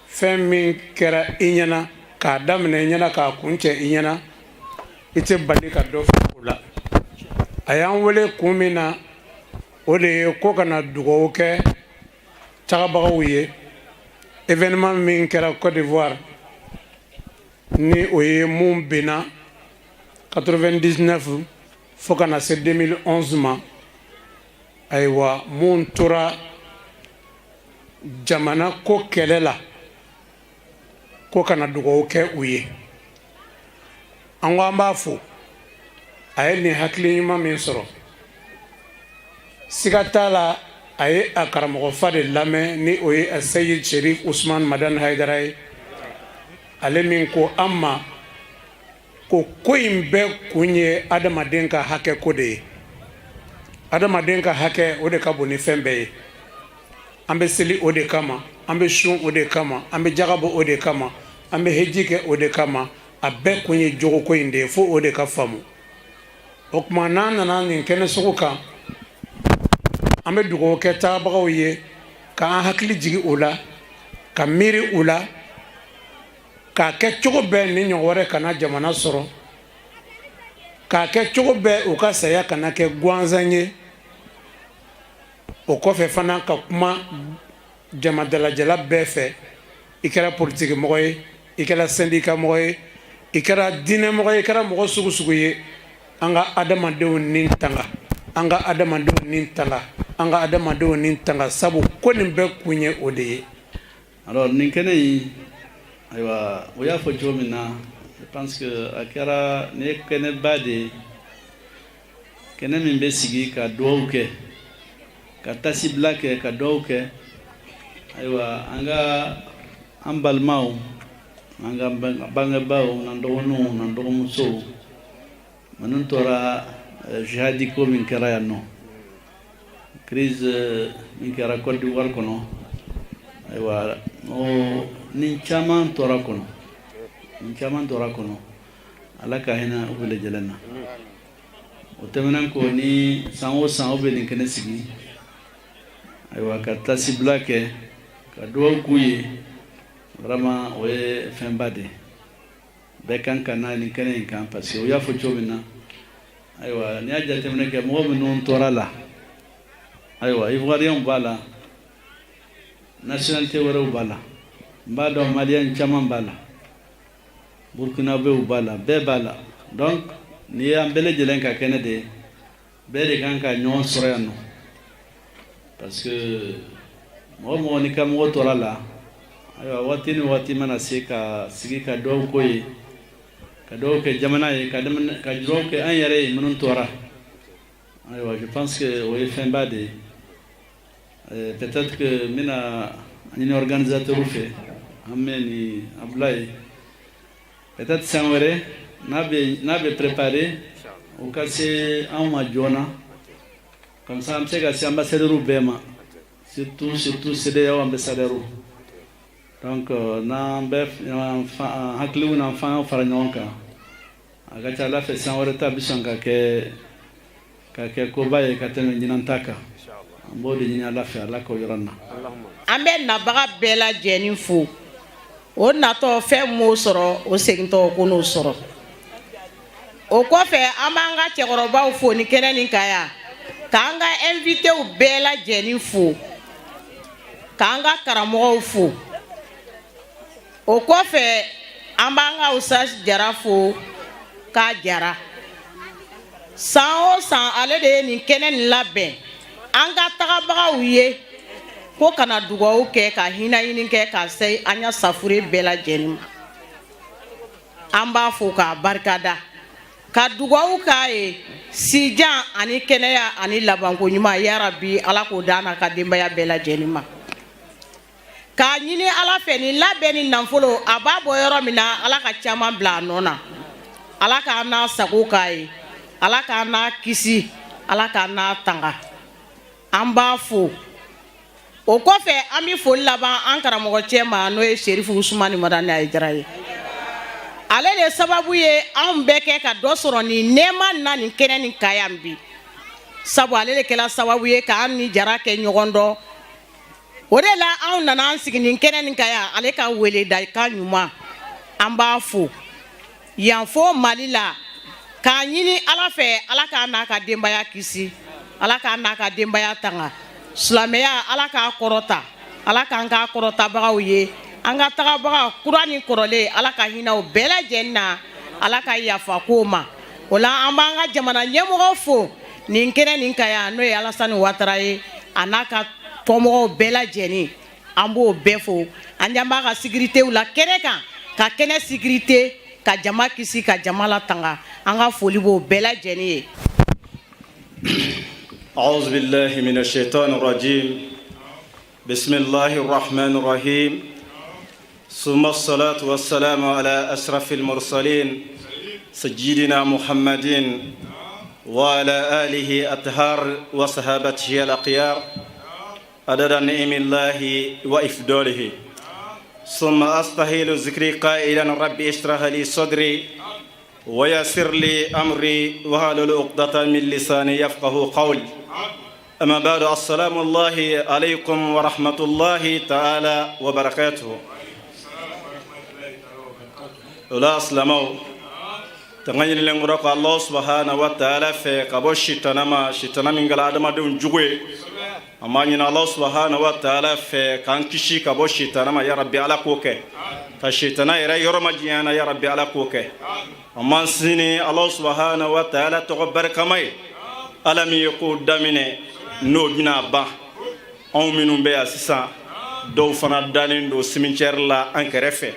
fɛn min kɛra i ɲɛna k'a daminɛ i ɲɛna k'a kuncɛ i ɲɛna, i tɛ bali ka dɔ fɔ o la. A y'an wele kun min na, o de ye ko ka na dugawu kɛ tagabagaw ye. Événement min kɛra Côte d'Ivoire, ni o ye mun benna 99 fo ka na se 2011 ma, ayiwa, mun tora jamana ko kɛlɛ la, ko ka na dugawu kɛ u ye. An ko an b'a fo, a ye nin hakili ɲuman min sɔrɔ, siga t'a la, a ye a karamɔgɔ fa de lamɛn, ni o ye Seyid Sherif Usman Madani Hayidara ye, ale min ko an ma ko ko in bɛɛ kun ye adamaden ka hakɛ ko de ye. Adamaden ka hakɛ, o de ka bon ni fɛn bɛɛ ye. An bɛ seli o de kama, an bɛ sun o de kama, an bɛ jaga bɔ o de kama, an bɛ heji kɛ o de kama. A bɛɛ kun ye jogoko in de ye, fo o de ka faamu. O tuma, n'an nana nin kɛnɛ sugu kan, an bɛ dugawu kɛ taabagaw ye, k'an hakili jigin o la, ka miiri u la, k'a kɛ cogo bɛɛ ni ɲɔgɔn wɛrɛ kana jamana sɔrɔ, k'a kɛ cogo bɛɛ u ka saya kana kɛ gansan ye. O kɔfɛ fana, ka kuma jama dalajɛla bɛɛ fɛ, i kɛra politiki mɔgɔ ye, i kɛra syndicat mɔgɔ ye, i kɛra diinɛ mɔgɔ ye, i kɛra mɔgɔ sugu sugu ye, an ka adamadenw ni tanga, an ka adamadenw ni tanga, an ka adamadenw ni tanga, sabu ko nin bɛɛ kun ye o de ye. Alors, nin kɛnɛ in, ayiwa, o y'a fɔ cogo min na, je pense que a kɛra nin ye kɛnɛba de ye, kɛnɛ min bɛ sigi ka dugawu kɛ, ka tasibila kɛ, ka dugawu kɛ, ayiwa, an ka an balimaw, an ka bangebaaw, n'an dɔgɔninw, n'an dɔgɔmusow minnu tora jihadi ko min kɛra yan nɔ, crise min kɛra Côte d'Ivoire kɔnɔ. Ayiwa, o ni caman tora kɔnɔ, ni caman tora kɔnɔ, Ala ka hinɛ u bɛɛ lajɛlen na. O tɛmɛnen kɔ, ni san o san o bɛ nin kɛnɛ sigi, ayiwa, ka tasibila kɛ, ka dugawu k'u ye, vraiment o ye fɛnba de ye. Bɛɛ kan ka na nin kɛnɛ in kan, parce que u y'a fɔ cogo min na, ayiwa, n'i y'a jateminɛ kɛ, mɔgɔ minnu tora la, ayiwa, Ivoiriyɛnw b'a la, nationalité wɛrɛw b'a la, n b'a dɔn Maliyɛn caman b'a la, Burkinabéw b'a la, bɛɛ b'a la. Donc nin ye an bɛɛ lajɛlen ka kɛnɛ de ye, bɛɛ de kan ka ɲɔgɔn sɔrɔ yan nɔ, parce que mɔgɔ mɔgɔ n'i ka mɔgɔ tora la, ayiwa, waati ni waati mana se ka sigi ka dugawu ko ye, ka dugawu kɛ jamana ye, ka dugawu kɛ an yɛrɛ ye minnu tora, ayiwa, je pense que o ye fɛnba de ye. Peut-être que n bɛna a ɲini organisateur fɛ, an bɛ ni Abulaye, peut-être san wɛrɛ n'a bɛ préparer, o ka se anw ma joona, comme ça an bɛ se ka se ambassadeurs bɛɛ ma, surtout surtout CEDEAO ambassadeurs. Donc n'an bɛ an hakiliw n'an fangaw fara ɲɔgɔn kan, a ka ca Ala fɛ, san wɛrɛ ta bɛ sɔn ka kɛ koba ye ka tɛmɛ ɲinan ta kan. An b'o de ɲini Ala fɛ, Ala k'o yɔrɔ na. An bɛ nabaga bɛɛ lajɛlen fo. O natɔ, fɛn m'o sɔrɔ, o segintɔ ko n'o sɔrɔ. O kɔfɛ, an b'an ka cɛkɔrɔbaw fo ni kɛnɛ nin kan yan, k'an ka invitéw bɛɛ lajɛlen fo, k'an ka karamɔgɔw fo. O kɔfɛ, an b'an ka Usasi Jara fo k'a jara. San o san, ale de ye nin kɛnɛ nin labɛn an ka tagabagaw ye, ko kana dugawu kɛ, ka hinɛ ɲini kɛ, ka se an ya safure bɛɛ lajɛlen ma. An b'a fo k'a barikada, ka dugawu k'a ye, sijan ani kɛnɛya ani labanko ɲuman, yarabi, Ala k'o d'an n'a ka denbaya bɛɛ lajɛlen ma. K'a ɲini Ala fɛ, nin labɛn ni nafolo, a b'a bɔ yɔrɔ min na, Ala ka caman bila a nɔ na. Ala k'an n'a sago k'a ye, Ala k'an n'a kisi, Ala k'an n'a tanga. An b'a fo. O kɔfɛ, an bɛ foli laban an karamɔgɔ cɛ ma, n'o ye Serifu Usumani Madani Ayidara ye. Ale de sababu ye anw bɛɛ kɛ ka dɔ sɔrɔ nin nɛɛma na, nin kɛnɛ nin ka yan bi. Sabu ale de kɛla sababu ye k'an ni Jara kɛ ɲɔgɔn dɔn. O de la anw nana an sigi nin kɛnɛ nin kan yan, ale ka weledakan ɲuman. An b'a fo yan fo Mali la, k'a ɲini Ala fɛ, Ala k'a n'a ka denbaya kisi, Ala k'a n'a ka denbaya tanga, silamɛya Ala k'a kɔrɔta, Ala k'an k'a kɔrɔtabagaw ye, an ka tagabaga kura ni kɔrɔlen, Ala ka hinɛ u bɛɛ lajɛlen na, Ala ka yafa k'o ma. O la an b'an ka jamana ɲɛmɔgɔ fo nin kɛnɛ nin kan yan, n'o ye Alasani Watara ye, a n'a ka kɔmɔgɔw bɛɛ lajɛlen, an b'o bɛɛ fo. An jan b'a ka sécuritéw la kɛnɛ kan, ka kɛnɛ sécurité, ka jama kisi, ka jama latanga. An ka foli b'o bɛɛ lajɛlen ye. أعوذ بالله من الشيطان الرجيم. بسم الله الرحمن الرحيم. ثم الصلاة والسلام على أشرف المرسلين سيدنا محمد وعلى آله الأطهار وصحابته الأخيار عدد نعم الله وإفضاله. ثم أستهل ذكري قائلا: ربي اشرح لي صدري ويسر لي أمري واحلل عقدة من لساني يفقه قولي. أما بعد، السلام الله عليكم ورحمة الله تعالى وبركاته. O la silamɛw, tanga ɲinilen kɔrɔ ko Allah subhanahu wa ta'ala fɛ ka bɔ sitana ma, sitana min kɛra adamadenw jugu ye. An b'a ɲini Allah subhanahu wa ta'ala fɛ k'an kisi ka bɔ sitana ma. Ya rabbi, Ala k'o kɛ, ka sitana yɛrɛ yɔrɔ ma diɲɛ na. Ya rabbi, Ala k'o kɛ. An b'an sini Allah subhanahu wa ta'ala tɔgɔ barikama ye, Ala min ye ko daminɛ n'o bɛna ban. Anw minnu bɛ yan sisan, dɔw fana dalen don cimetière la an kɛrɛfɛ,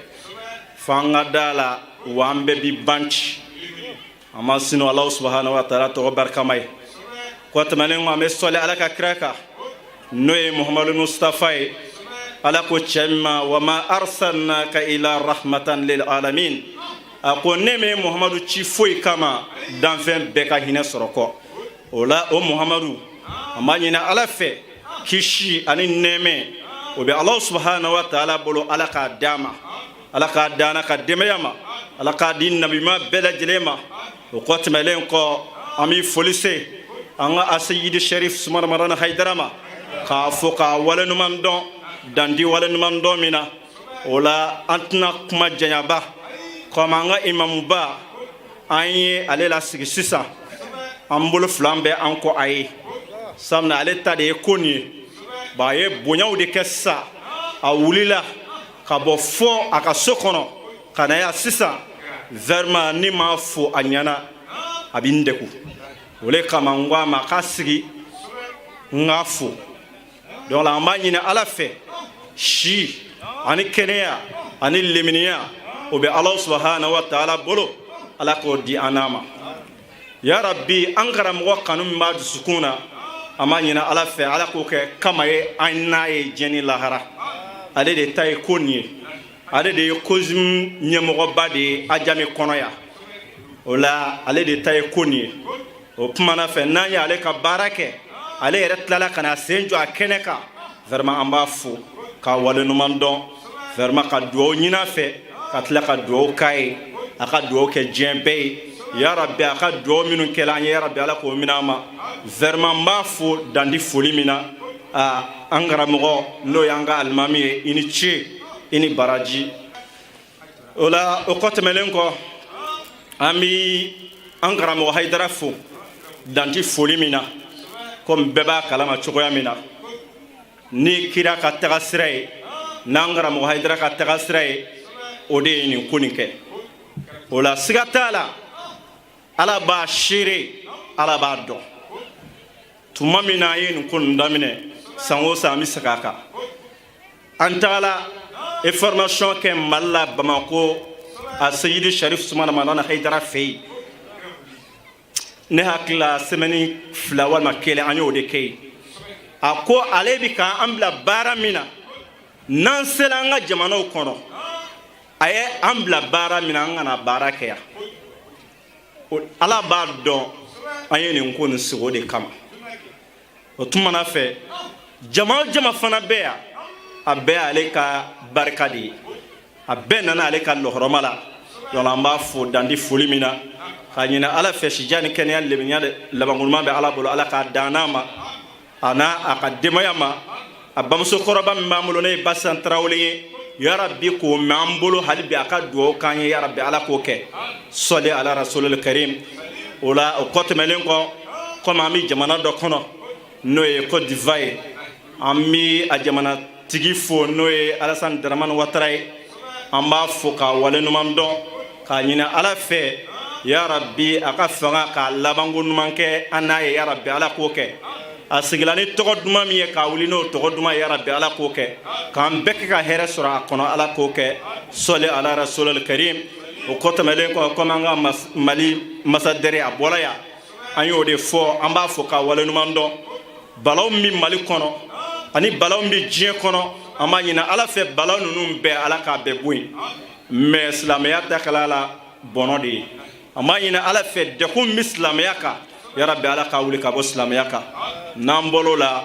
f'an ka da la wa an bɛɛ bi ban ci. An b'an sini Ala subhanahu wa ta'ala tɔgɔ barikama ye. Kɔ tɛmɛnen kɔ, an bɛ sɔli Ala ka kira kan, n'o ye Muhamadu Mustafa ye. Ala ko cɛ min ma: wa ma arsalnaka ila rahmatan lil alamin. A ko ne min Muhamadu ci foyi kama danfɛn bɛɛ ka hinɛ sɔrɔ kɔ. O la, o Muhamadu, an b'a ɲini Ala fɛ, kisi ani nɛɛmɛ o bɛ Ala subhanahu wa ta'ala bolo, Ala k'a d'a ma, Ala k'a d'an ka denbaya ma, Ala k'a di nabima bɛɛ lajɛlen ma. O kɔ tɛmɛlen kɔ, an bɛ foli se an ka Aseyidi Sherif Sumana Madani Hayidara ma, k'a fɔ k'a waleɲuman dɔn dandi waleɲuman dɔn min na. O la, an tɛna kuma janyaba komi an ka imamuba, an ye ale lasigi sisan. An bolo fila bɛ an kɔ a ye, sabula ale ta de ye ko nin ye. Ba a ye bonyaw de kɛ sisan. A wulila ka bɔ fɔ a ka so kɔnɔ ka na yan sisan. Vraiment, ni m'a fo a ɲɛna, a bɛ n degun. O le kama n ko a ma k'a sigi n k'a fo. Donc an b'a ɲini Ala fɛ, si ani kɛnɛya ani leminiya, o bɛ Ala subahana wa taala bolo, Ala k'o di an n'a ma. Ya rabbi, an karamɔgɔ kanu min b'a dusukun na, an b'a ɲini Ala fɛ, Ala k'o kɛ kama ye an n'a ye diɲɛ ni lahara. Ale de ta ye ko nin ye, ale de ye COSIM ɲɛmɔgɔba de ye Ajami kɔnɔ yan. O la, ale de ta ye ko nin ye. O kumana fɛ, n'an ye ale ka baara kɛ, ale yɛrɛ tilala ka na sen jɔ a kɛnɛ kan. Vraiment, an b'a fo k'a waleɲuman dɔn, vraiment, ka dugawu ɲini a fɛ, ka tila ka dugawu k'a ye, a ka dugawu kɛ diɲɛ bɛɛ ye. Ya rabbi, a ka dugawu minnu kɛla an ye, ya rabbi, Ala k'o minɛ an ma. Vraiment, n b'a fo dandi foli min na. A an karamɔgɔ, n'o y'an ka alimami ye, i ni ce, i ni baraji. O la, o kɔ tɛmɛnen kɔ, an bi an karamɔgɔ Hayidara fo danti foli min na. Komi bɛɛ b'a kalama cogoya min na, ni kira ka taga sira ye, n'an karamɔgɔ Hayidara ka taga sira ye, o de ye nin ko nin kɛ. O la, siga t'a la, Ala b'a seere, Ala b'a dɔn. Tuma min na an ye nin ko nin daminɛ, san o san an bɛ segin a kan. An tagala formation kɛ Mali la, Bamako, a Seyidi Sharif Sumana Madani Hayidara fɛ yen. Ne hakili la, semaine 2 walima 1, an y'o de kɛ yen. A ko ale bi k'an bila baara min na, n'an sera an ka jamanaw kɔnɔ, a ye an bila baara min na, an kana baara kɛ yan. Ala b'a dɔn, an ye nin ko nin sigi o de kama. O tumana fɛ, jama o jama fana bɛ yan, a bɛɛ y'ale ka barika de ye, a bɛɛ nana ale ka lɔhɔrɔma la. Donc an b'a fo dandi foli min na. K'a ɲini Ala fɛ, sijan ni kɛnɛya, lemɛniya, labankoɲuman bɛ Ala bolo, Ala k'a dan n'a ma, a n'a a ka denbaya ma, a bamuso kɔrɔba min b'an bolo, n'o ye Basan Tarawele ye. Yarabi, k'o mɛn an bolo hali bi, a ka dugawu k'an ye. Yarabi, Ala k'o kɛ. Sɔli ala rasulil karim. O la, o kɔ tɛmɛnen kɔ, komi an bɛ jamana dɔ kɔnɔ, n'o ye Côte d'Ivoire ye, an bɛ a jamanatigi fo, n'o ye Alassane Dramane Ouattara ye. An b'a fo k'a waleɲuman dɔn, k'a ɲini Ala fɛ, yarabi, a ka fanga k'a labanko ɲuman kɛ an n'a ye. Yarabi, Ala k'o kɛ. A sigila ni tɔgɔ duman min ye, k'a wuli n'o tɔgɔ duman ye, yarabi, Ala k'o kɛ, k'an bɛɛ kɛ ka hɛrɛ sɔrɔ a kɔnɔ. Ala k'o kɛ. Sɔli ala rasulil karim. O kɔ tɛmɛlen kɔ, komi an ka Mali masadɛrɛ a bɔra yan, an y'o de fɔ, an b'a fɔ k'a waleɲuman dɔn. Balaw min bɛ Mali kɔnɔ ani balaw min bɛ diɲɛ kɔnɔ, an b'a ɲini Ala fɛ, balaw ninnu bɛɛ, Ala k'a bɛɛ bɔ yen. Mais silamɛya ta kɛla la bɔnɔ de ye. An b'a ɲini Ala fɛ, degun min bɛ silamɛya kan, yarabi, Ala k'a wuli ka bɔ silamɛya kan. N'an bɔr'o la,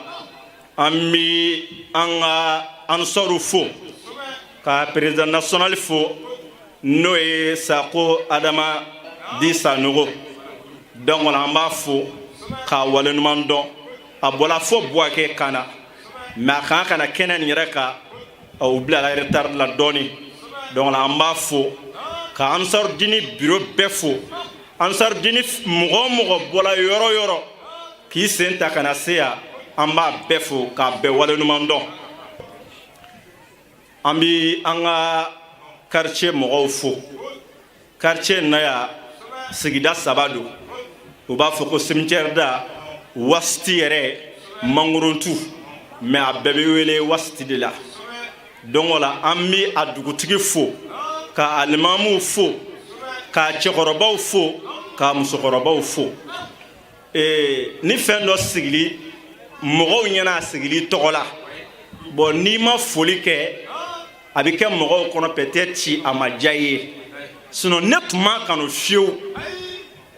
an bɛ an ka ansɔriw fo, ka président national fo, n'o ye Sako Adama di Sanogo. Donc an b'a fo k'a waleɲuman dɔn. A bɔla fo Buwake ka na, mais a kan ka na kɛnɛ nin yɛrɛ kan, o bilala retard la dɔɔni. Donc an b'a fo, ka Ansar Dini bureau bɛɛ fo. Ansar Dini mɔgɔ o mɔgɔ bɔla yɔrɔ o yɔrɔ k'i sen ta ka na se yan, an b'a bɛɛ fo k'a bɛɛ waleɲuman dɔn. An bi an ka quartier mɔgɔw fo. Quartier na yan, sigida saba don. U b'a fɔ ko cimetière da, Wasiti yɛrɛ, Mangorontu, mais a bɛɛ bɛ wele Wasiti de la. Donc o la, an bi a dugutigi fo, ka alimamuw fo, ka cɛkɔrɔbaw fo, ka musokɔrɔbaw fo. Ni fɛn dɔ sigili mɔgɔw ɲɛna, a sigili tɔgɔ la, bon, n'i ma foli kɛ, a bɛ kɛ mɔgɔw kɔnɔ peut-être a ma diya i ye. Sinon ne tun m'a kanu fiyewu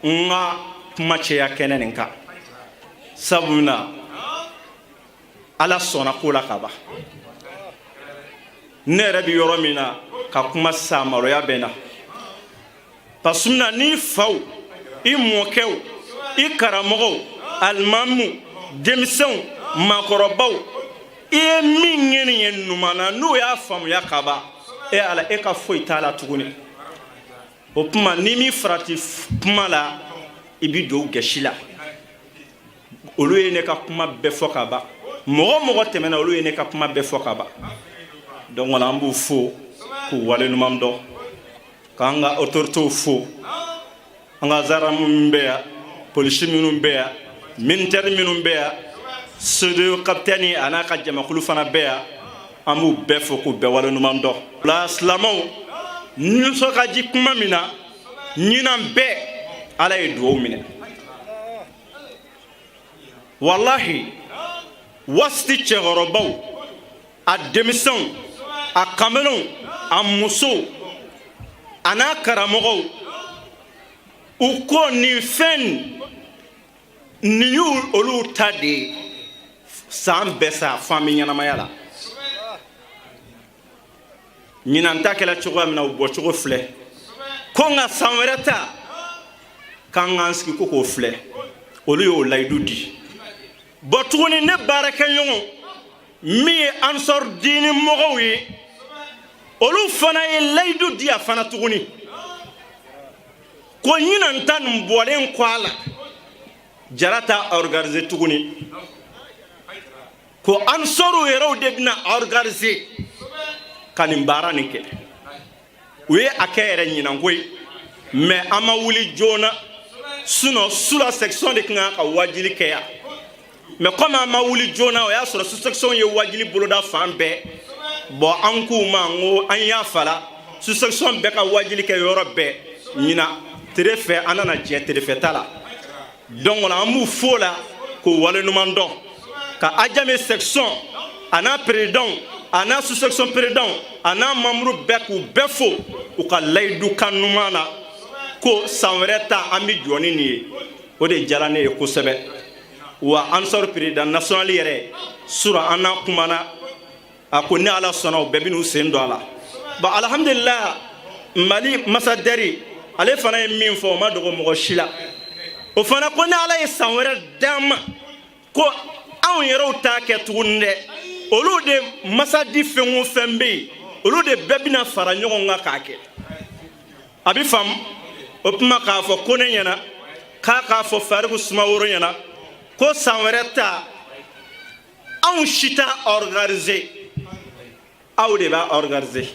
n ka kuma cɛya kɛnɛ nin kan, sabu na Ala sɔnna ko la ka ban. Ne yɛrɛ bɛ yɔrɔ min na ka kuma sisan, maloya bɛ n na, parce que na n'i faw, i mɔkɛw, i karamɔgɔw, alimamu, denmisɛnw, maakɔrɔbaw, i ye min kɛ nin ye ɲuman na, n'u y'a faamuya ka ban, e Ala, e ka foyi t'a la tuguni. O tuma, n'i m'i farati kuma la, i bi don gɛsi la. Olu ye ne ka kuma bɛɛ fɔ ka ban. Mɔgɔ o mɔgɔ tɛmɛna, olu ye ne ka kuma bɛɛ fɔ ka ban. Donc wala, an b'u fo k'u waleɲuman dɔn, k'an ka autorités fo, an ka gendarme minnu bɛ yan, polisi minnu bɛ yan, militaire minnu bɛ yan, CEDEAO capitaine a n'a ka jamakulu fana bɛ yan, an b'u bɛɛ fo k'u bɛɛ waleɲuman dɔn. La silamɛw nisɔn ka di kuma min na, ɲinan bɛɛ Ala ye duwawu minɛ. Walahi, Wasiti cɛkɔrɔbaw, a denmisɛnw, a kamelenw, a musow, a n'a karamɔgɔw, u ko nin fɛn nin y'u olu ta de ye san bɛɛ sa fan bɛ ɲɛnamaya la. Ɲinan ta kɛla cogoya min na, u bɔcogo filɛ ko, nka san wɛrɛ ta k'an k'an sigi ko k'o filɛ. Olu y'o layidu di. Bɔn, tuguni ne baarakɛɲɔgɔn min ye Ansar Diini mɔgɔw ye, olu fana ye layidu di a fana tuguni ko ɲinan ta nin bɔlen kɔ a la, Jara t'a organiser tuguni, ko Ansaru yɛrɛw de bɛna organiser ka nin baara nin kɛ. U ye a kɛ yɛrɛ ɲinan koyi, mais an ma wuli joona, sinon sous la section de kan ka wajili kɛ yan. Mais comme an ma wuli joona, o y'a sɔrɔ sous section ye wajili boloda fan bɛɛ. Bon, an k'u ma n ko an y'a fala, sous section bɛɛ ka wajili kɛ yɔrɔ bɛɛ. Ɲinan tere fɛ, an nana jɛ tere fɛ ta la. Donc an b'u fo la k'u waleɲuman dɔn, ka Adjamé section a n'a président, a n'a sous section président, a n'a membre bɛɛ, k'u bɛɛ fo u ka layidu kan ɲuman na ko san wɛrɛ ta an bɛ jɔ ni nin ye. O de diyara ne ye kosɛbɛ. Wa Ansar président national yɛrɛ sura, an n'a kumana, a ko ni Ala sɔnna, u bɛɛ bɛn'u sen don a la. Bon, alhamdulillah, Mali masadɛri Ale fana ye min fɔ, o ma dogo mɔgɔ si la. O fana ko ni Ala ye san wɛrɛ d'an ma, ko anw yɛrɛw t'a kɛ tuguni dɛ, olu de masadi fɛn o fɛn bɛ yen, olu de bɛɛ bɛna fara ɲɔgɔn kan k'a kɛ. A bɛ faamu o tuma k'a fɔ ko ne ɲɛna k'a k'a fɔ Fariku Sumaworo ɲɛna ko san wɛrɛ ta, anw si t'a organiser, aw de b'a organiser,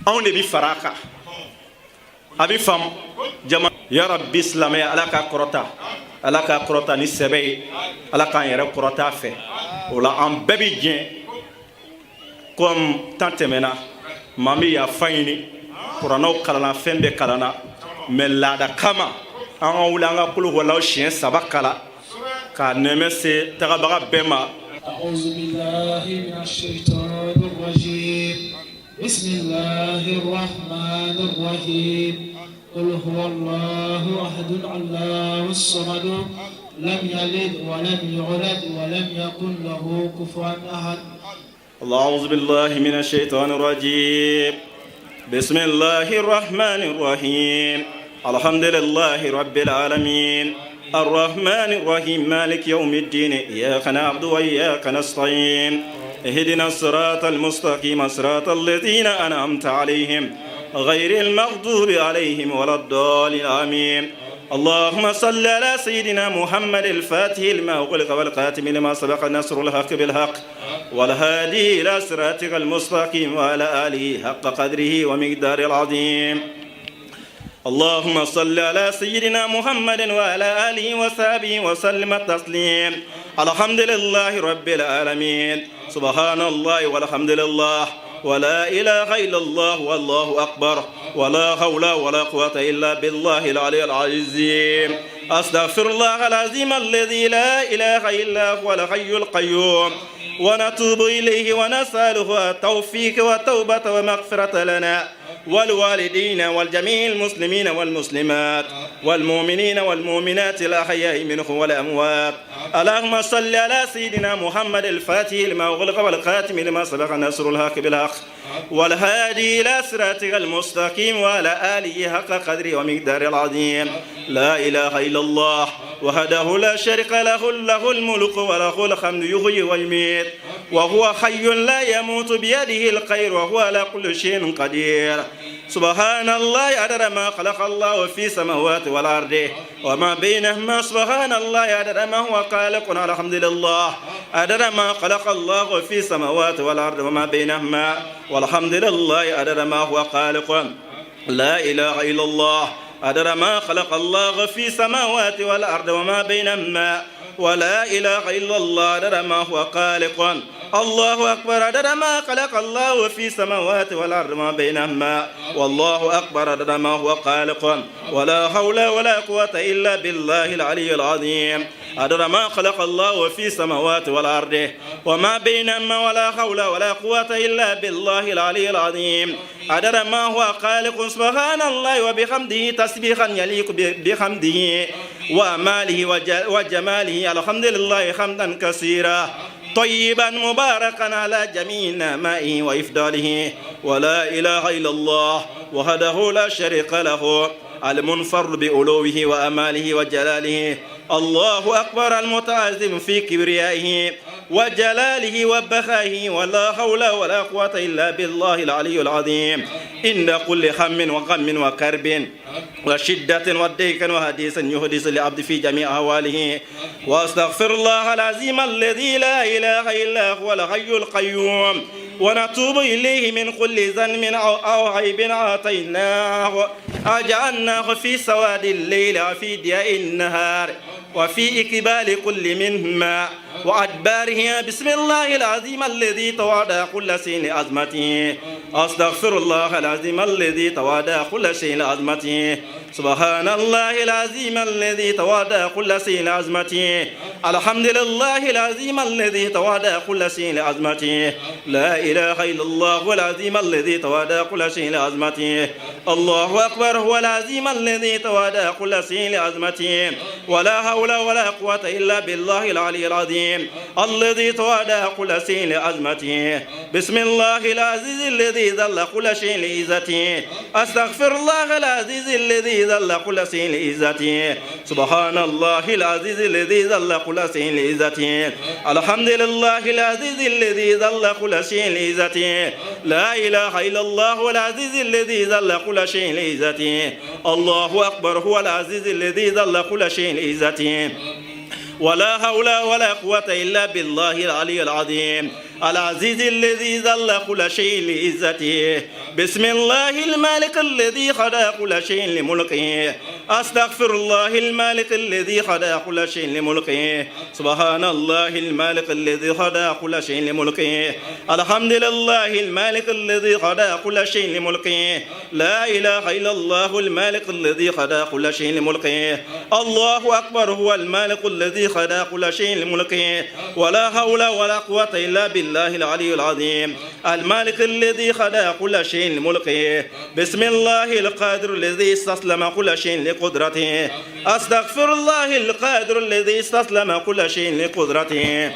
anw de bi fara a kan. A bɛ faamu jama. Yarabi, silamɛya, Ala k'a kɔrɔta, Ala k'a kɔrɔta ni sɛbɛ ye, Ala k'an yɛrɛ kɔrɔta a fɛ. O la, an bɛɛ bi jɛ. Comme temps tɛmɛna, maa min yafa ɲini, kuranɛw kalanna, fɛn bɛɛ kalanna, mais laada kama, an ka wuli, an ka kolokolaw siɲɛ saba kala ka nɛɛmɛ se tagabaga bɛɛ ma. أعوذ بالله من الشيطان الرجيم. بسم الله الرحمن الرحيم. قل هو الله أحد، الله الصمد، لم يلد ولم يولد ولم يكن له كفوا أحد. الله، أعوذ بالله من الشيطان الرجيم. بسم الله الرحمن الرحيم. الحمد لله رب العالمين، الرحمن الرحيم، مالك يوم الدين، إياك نعبد وإياك نستعين، اهدنا الصراط المستقيم، صراط الذين أنعمت عليهم، غير المغضوب عليهم ولا الضالين، آمين. اللهم صل على سيدنا محمد الفاتح لما أغلق والخاتم لما سبق، ناصر الحق بالحق، والهادي إلى صراطك المستقيم، وعلى آله حق قدره ومقداره العظيم. اللهم صل على سيدنا محمد وعلى آله وصحبه وسلم تسليم. الحمد لله رب العالمين. سبحان الله والحمد لله ولا إله إلا الله والله أكبر ولا حول ولا قوة إلا بالله العلي العظيم. أستغفر الله العظيم الذي لا إله إلا هو الحي القيوم ونتوب إليه، ونسأله التوفيق والتوبة ومغفرة لنا والوالدين والجميع المسلمين والمسلمات والمؤمنين والمؤمنات الأحياء منهم والأموات. اللهم صل على سيدنا محمد الفاتح لما أغلق والخاتم لما سبق، ناصر الحق بالحق، والهادي إلى صراطك المستقيم، وعلى آله حق قدره ومقداره العظيم. لا إله إلا الله وحده لا شريك له، له الملك وله الحمد، يحيي ويميت وهو حي لا يموت، بيده الخير وهو على كل شيء قدير. سبحان الله عدد ما خلق الله في السماوات والأرض وما بينهما. سبحان الله عدد ما هو خالق. الحمد لله عدد ما خلق الله في السماوات والأرض وما بينهما، والحمد لله عدد ما هو خالق. لا إله إلا الله عدد ما خلق الله في السماوات والأرض وما بينهما، ولا إله إلا الله عدد ما هو خالق. الله أكبر عدد ما خلق الله في السماوات والأرض وما بينهما، والله أكبر عدد ما هو خالق، ولا حول ولا قوة إلا بالله العلي العظيم. عدد ما خلق الله في السماوات والأرض وما بينهما، ولا حول ولا قوة إلا بالله العلي العظيم. عدد ما هو خالق. سبحان الله وبحمده تسبيحا يليق بحمده وأماله وجماله. الحمد لله حمدا كثيرا طيبا مباركا على جميع نعمائه وإفضاله. ولا إله إلا الله وحده لا شريك له، المنفرد بعلوه وأماله وجلاله. الله أكبر المتعظم في كبريائه وجلاله وبخائه، ولا حول ولا قوة إلا بالله العلي العظيم. إن كل هم وغم وكرب وشدة وضيق وحديث يحدث للعبد في جميع أحواله. وأستغفر الله العظيم الذي لا إله إلا هو الحي القيوم ونتوب إليه من كل ذنب أو عيب أعطيناه أجعلناه في سواد الليل وفي ضياء النهار وفي إقبال كل منهما وأدباره. بسم الله العظيم الذي توعد كل شيء لعظمته. أستغفر الله العظيم الذي توعد كل شيء لعظمته. سبحان الله العظيم الذي توعد كل شيء لعظمته. الحمد لله العظيم الذي توعد كل شيء لعظمته. لا إله إلا الله العظيم الذي توعد كل شيء لعظمته. الله أكبر هو العظيم الذي توعد كل شيء لعظمته. ولا حول ولا قوة إلا بالله العلي العظيم الذي توعد كل شيء لعظمته. بسم الله العزيز الذي ذل كل شيء لعزته أستغفر الله العزيز الذي ذل كل شيء لعزته سبحان الله العزيز الذي ذل كل شيء لعزته الحمد لله العزيز الذي ذل كل شيء لعزته لا إله إلا الله العزيز الذي ذل كل شيء لعزته الله أكبر هو العزيز الذي ذل كل شيء لعزته ولا حول ولا قوة إلا بالله العلي العظيم العزيز الذي ذل كل شيء لعزته بسم الله المالك الذي خلق كل شيء لملكه أستغفر الله المالك الذي خلق كل شيء لملكه سبحان الله المالك الذي خلق كل شيء لملكه الحمد لله المالك الذي خلق كل شيء لملكه لا إله إلا الله المالك الذي خلق كل شيء لملكه الله أكبر هو المالك الذي خلق كل شيء لملكه ولا حول ولا قوة إلا بالله العلي العظيم المالك الذي خلق كل شيء لملكه بسم الله القادر الذي استسلم كل شيء لقدرته أستغفر الله القادر الذي استسلم كل شيء لقدرته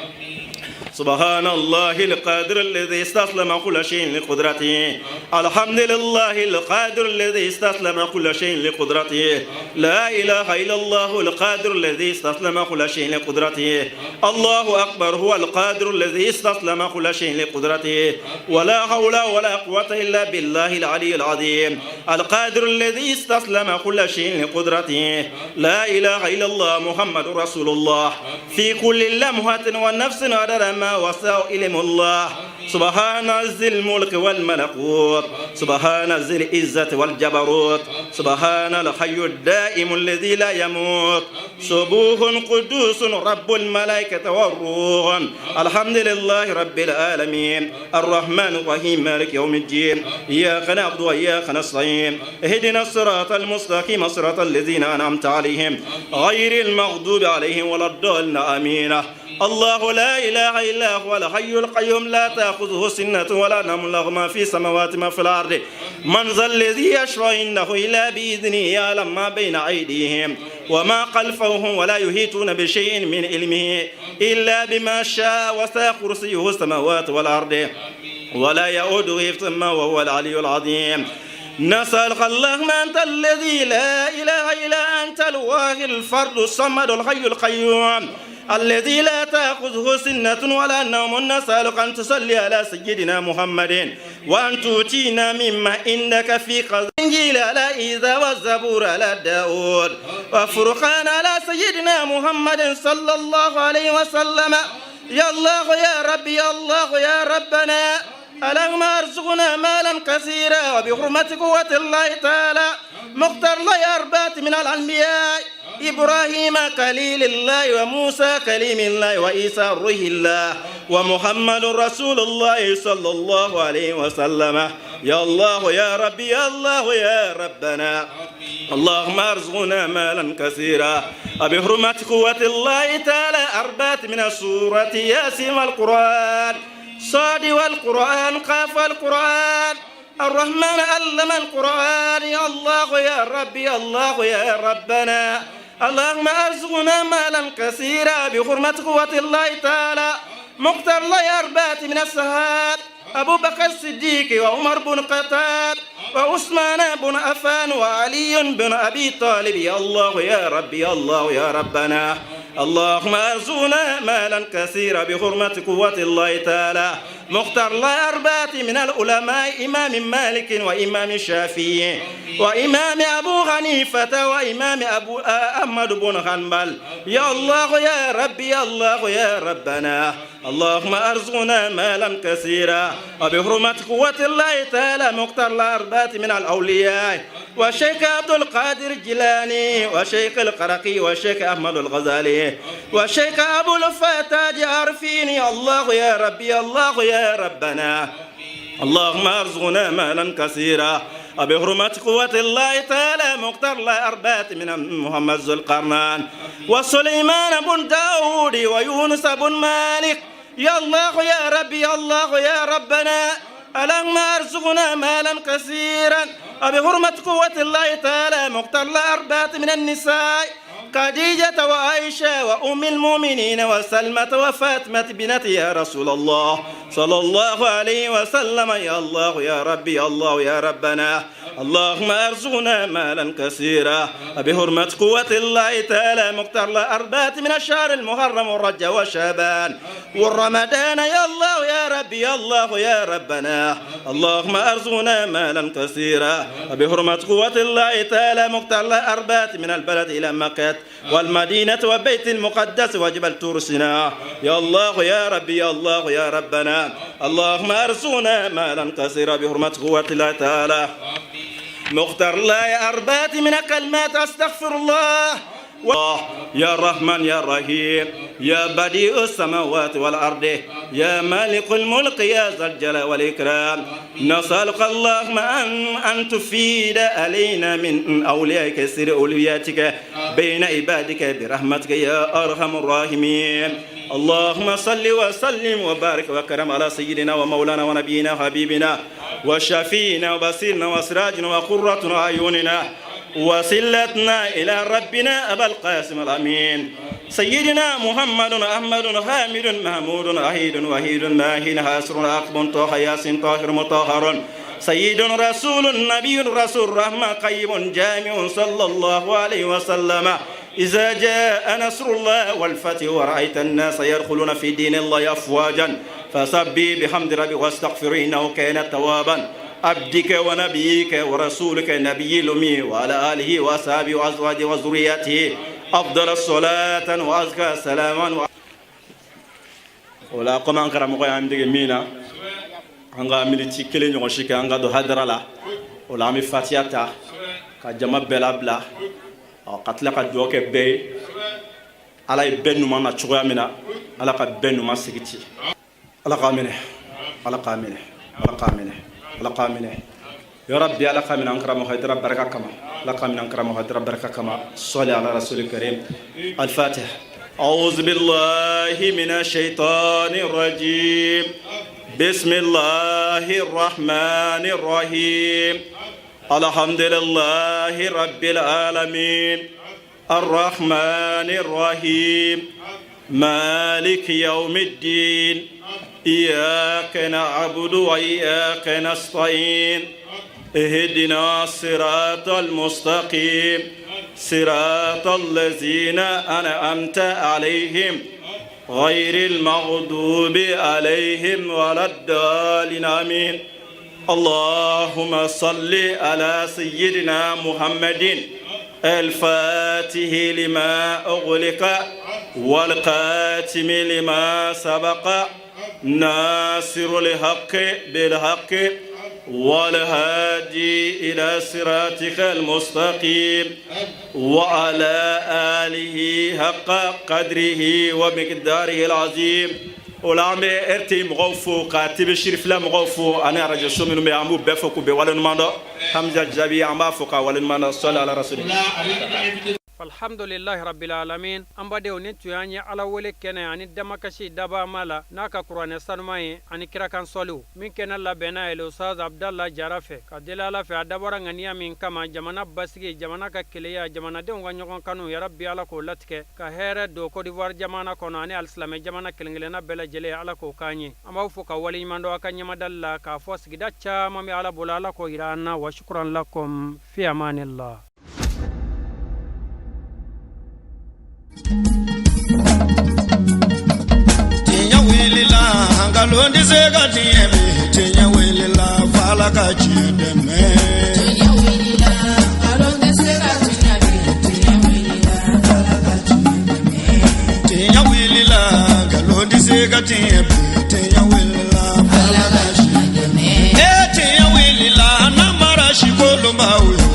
سبحان الله القادر الذي استسلم كل شيء لقدرته الحمد لله القادر الذي استسلم كل شيء لقدرته لا إله إلا الله القادر الذي استسلم كل شيء لقدرته الله أكبر هو القادر الذي استسلم كل شيء لقدرته ولا حول ولا قوة إلا بالله العلي العظيم القادر الذي استسلم كل شيء لقدرته لا إله إلا الله محمد رسول الله في كل لمحة ونفس عدد ما وسع علم الله سبحان ذي الملك والملكوت سبحان ذي العزة والجبروت سبحان الحي الدائم الذي لا يموت سبوح قدوس رب الملائكة والروح الحمد لله رب العالمين الرحمن الرحيم مالك يوم الدين إياك نعبد وإياك نستعين اهدنا الصراط المستقيم صراط الذين أنعمت عليهم غير المغضوب عليهم ولا الضالين آمين الله لا إله إلا هو الحي القيوم لا تأخذه سنة ولا نوم له ما في السماوات ما في الأرض من ذا الذي يشفع عنده إلا بإذنه يعلم ما بين أيديهم وما خلفهم ولا يحيطون بشيء من علمه إلا بما شاء وسع كرسيه السماوات والأرض ولا يؤوده حفظهما وهو العلي العظيم نسألك اللهم أنت الذي لا إله إلا أنت الواحد الفرد الصمد الحي القيوم الذي لا تأخذه سنة ولا نوم نسألك أن تصلي على سيدنا محمد وأن تؤتينا مما إنك في الإنجيل على عيسى والزبور على داود وفرقان على سيدنا محمد صلى الله عليه وسلم يا الله يا ربي يا الله يا ربنا اللهم ارزقنا مالا كثيرا وبحرمة قوة الله تعالى مختار الله أربعة من الأنبياء إبراهيم خليل الله وموسى كليم الله وعيسى روح الله ومحمد رسول الله صلى الله عليه وسلم يا الله يا ربي يا الله يا ربنا اللهم ارزقنا مالا كثيرا وبحرمة قوة الله تعالى أربعة من سورة ياسين والقرآن صاد والقرآن قاف القرآن الرحمن علم القرآن يا الله يا ربي يا الله يا ربنا اللهم ارزقنا مالا كثيرا بحرمة قوة الله تعالى مختار الله أربعة من الصحاب أبو بكر الصديق وعمر بن الخطاب وعثمان بن عفان وعلي بن أبي طالب يا الله يا ربي يا الله يا ربنا اللهم ارزقنا مالا كثيرا بحرمة قوة الله تعالى مختار الله أربعة من العلماء إمام مالك وإمام الشافعي وإمام أبو حنيفة وإمام أبو أحمد بن حنبل يا الله يا ربي يا الله يا ربنا اللهم ارزقنا مالا كثيرا وبحرمة قوة الله تعالى مختار الأربعة من الأولياء والشيخ عبد القادر الجيلاني والشيخ القرقي والشيخ أحمد الغزالي والشيخ أبو الفتاج عارفين يا الله يا ربي يا الله يا ربنا اللهم ارزقنا مالا كثيرا وبحرمة قوة الله تعالى مختار الله أربعة من محمد ذو القرنان وسليمان بن داود ويونس بن مالك يا الله يا ربي يا الله يا ربنا اللهم ارزقنا مالا كثيرا وبحرمة قوة الله تعالى مختار الله أربعة من النساء خديجة وعائشة وأم المؤمنين وسلمة وفاطمة بنت يا رسول الله صلى الله عليه وسلم. يا الله يا ربي، يا الله يا ربنا، اللهم ارزقنا مالا كثيرا بحرمة قوة الله تعالى مقتر الأربعة من الشهر المحرم والرجب والشعبان والرمضان. يا الله يا ربي، يا الله يا ربنا، اللهم ارزقنا مالا كثيرا بحرمة قوة الله تعالى مقتر الأربعة من البلد إلى مكة والمدينة وبيت المقدس وجبل طور سيناء. يا الله يا ربي، يا الله يا ربنا، اللهم ارزقنا مالا كثيرا بحرمة قوة الله تعالى مختار الله أربعة من كلمات أستغفر الله. يا رحمن يا رحيم، يا بديع السماوات والأرض، يا مالك الملك، يا ذا الجلال والإكرام، نسألك اللهم أن تفيد علينا من أوليائك سر أولياتك بين عبادك برحمتك يا أرحم الراحمين. اللهم صل وسلم وبارك وكرم على سيدنا ومولانا ونبينا وحبيبنا وشفينا وبصيرنا وسراجنا وقرة أعيننا وصلتنا إلى ربنا أبا القاسم الأمين سيدنا محمد أحمد حامد محمود أحيد وحيد ماهن حاسر عقب طه ياسين طاهر مطهر سيد رسول نبي رسول رحمة قيم جامع صلى الله عليه وسلم. إذا جاء نصر الله والفتح ورأيت الناس يدخلون في دين الله أفواجا فسبح بحمد ربك واستغفره إنه كان توابا. عبدك ونبيك ورسولك النبي الأمي وعلى آله وأصحابه وأزواجه وذريته أفضل الصلاة وأزكى سلاما. O la, komi an karamɔgɔ y'an dege min na, an ka miniti kelen ɲɔgɔn si kɛ, an ka don hadara la. O la, an bɛ fatiya ta ka jama bɛɛ labila, ka tila ka dugawu kɛ bɛɛ ye. Ala ye bɛɛ ɲuman na cogoya min na, Ala ka bɛɛ ɲuman sigi ci. Ala k'a minɛ, Ala k'a minɛ, Ala k'a minɛ, Ala k'a minɛ, ya Rabbi. Ala k'a minɛ an karamɔgɔ Hayidara barika kama. Ala k'a minɛ an karamɔgɔ Hayidara barika kama. Sɔli ala rasuli karim. Al-fatiha. أعوذ بالله من الشيطان الرجيم. بسم الله الرحمن الرحيم. الحمد لله رب العالمين، الرحمن الرحيم، مالك يوم الدين، إياك نعبد وإياك نستعين، اهدنا الصراط المستقيم، صراط الذين أنعمت عليهم، غير المغضوب عليهم ولا الضالين، آمين. اللهم صل على سيدنا محمد الفاتح لما أغلق والخاتم لما سبق، ناصر الحق بالحق، والهادي إلى صراطك المستقيم، وعلى آله حق قدره ومقداره العظيم. O la, an bɛ RTI mɔgɔw fo, ka TV Sirifila mɔgɔw fo, ani arajo so minnu bɛ yen, an b'u bɛɛ fo k'u bɛɛ waleɲuman dɔn. Hamza Jabi, an b'a fo k'a waleɲuman dɔn. Sɔli ala rasuli. Alhamdulilahi rabbil alamin. An badenw, ni tun y'an ye Ala wele kɛnɛ ani damakasi dabama la n'a ka kuranɛ sanuman ye ani kirakan sɔliw min kɛnɛ labɛnna ye Ustaz Abdallah Jara fɛ, ka deli Ala fɛ, a dabɔra ŋaniya min kama, jamana basigi, jamana ka keleya, jamanadenw ka ɲɔgɔn kanu, yarabi Ala k'o latigɛ, ka hɛrɛ don Côte d'Ivoire jamana kɔnɔ ani alisilamɛ jamana kelen-kelenna bɛɛ lajɛlen, Ala k'o k'an ye. An b'aw fo ka waleɲuman dɔn aw ka ɲɛmadali la, k'a fɔ sigida caman bɛ Ala bolo, Ala k'o yira an na. Wa shukran lakum, fi amanillah. Tiɲɛ wulila, nkalon tɛ se ka tiɲɛ bi. Tiɲɛ wulila, f'Ala ka tiɲɛ dɛmɛ. Tiɲɛ wulila, nkalon tɛ se ka tiɲɛ bi. Tiɲɛ wulila, Ala ka tiɲɛ dɛmɛ. Tiɲɛ wulila, nkalon tɛ se ka tiɲɛ bi. Tiɲɛ wulila, f'Ala ka tiɲɛ dɛmɛ. Ee, tiɲɛ wulila, n'an mara si kolonbaw ye.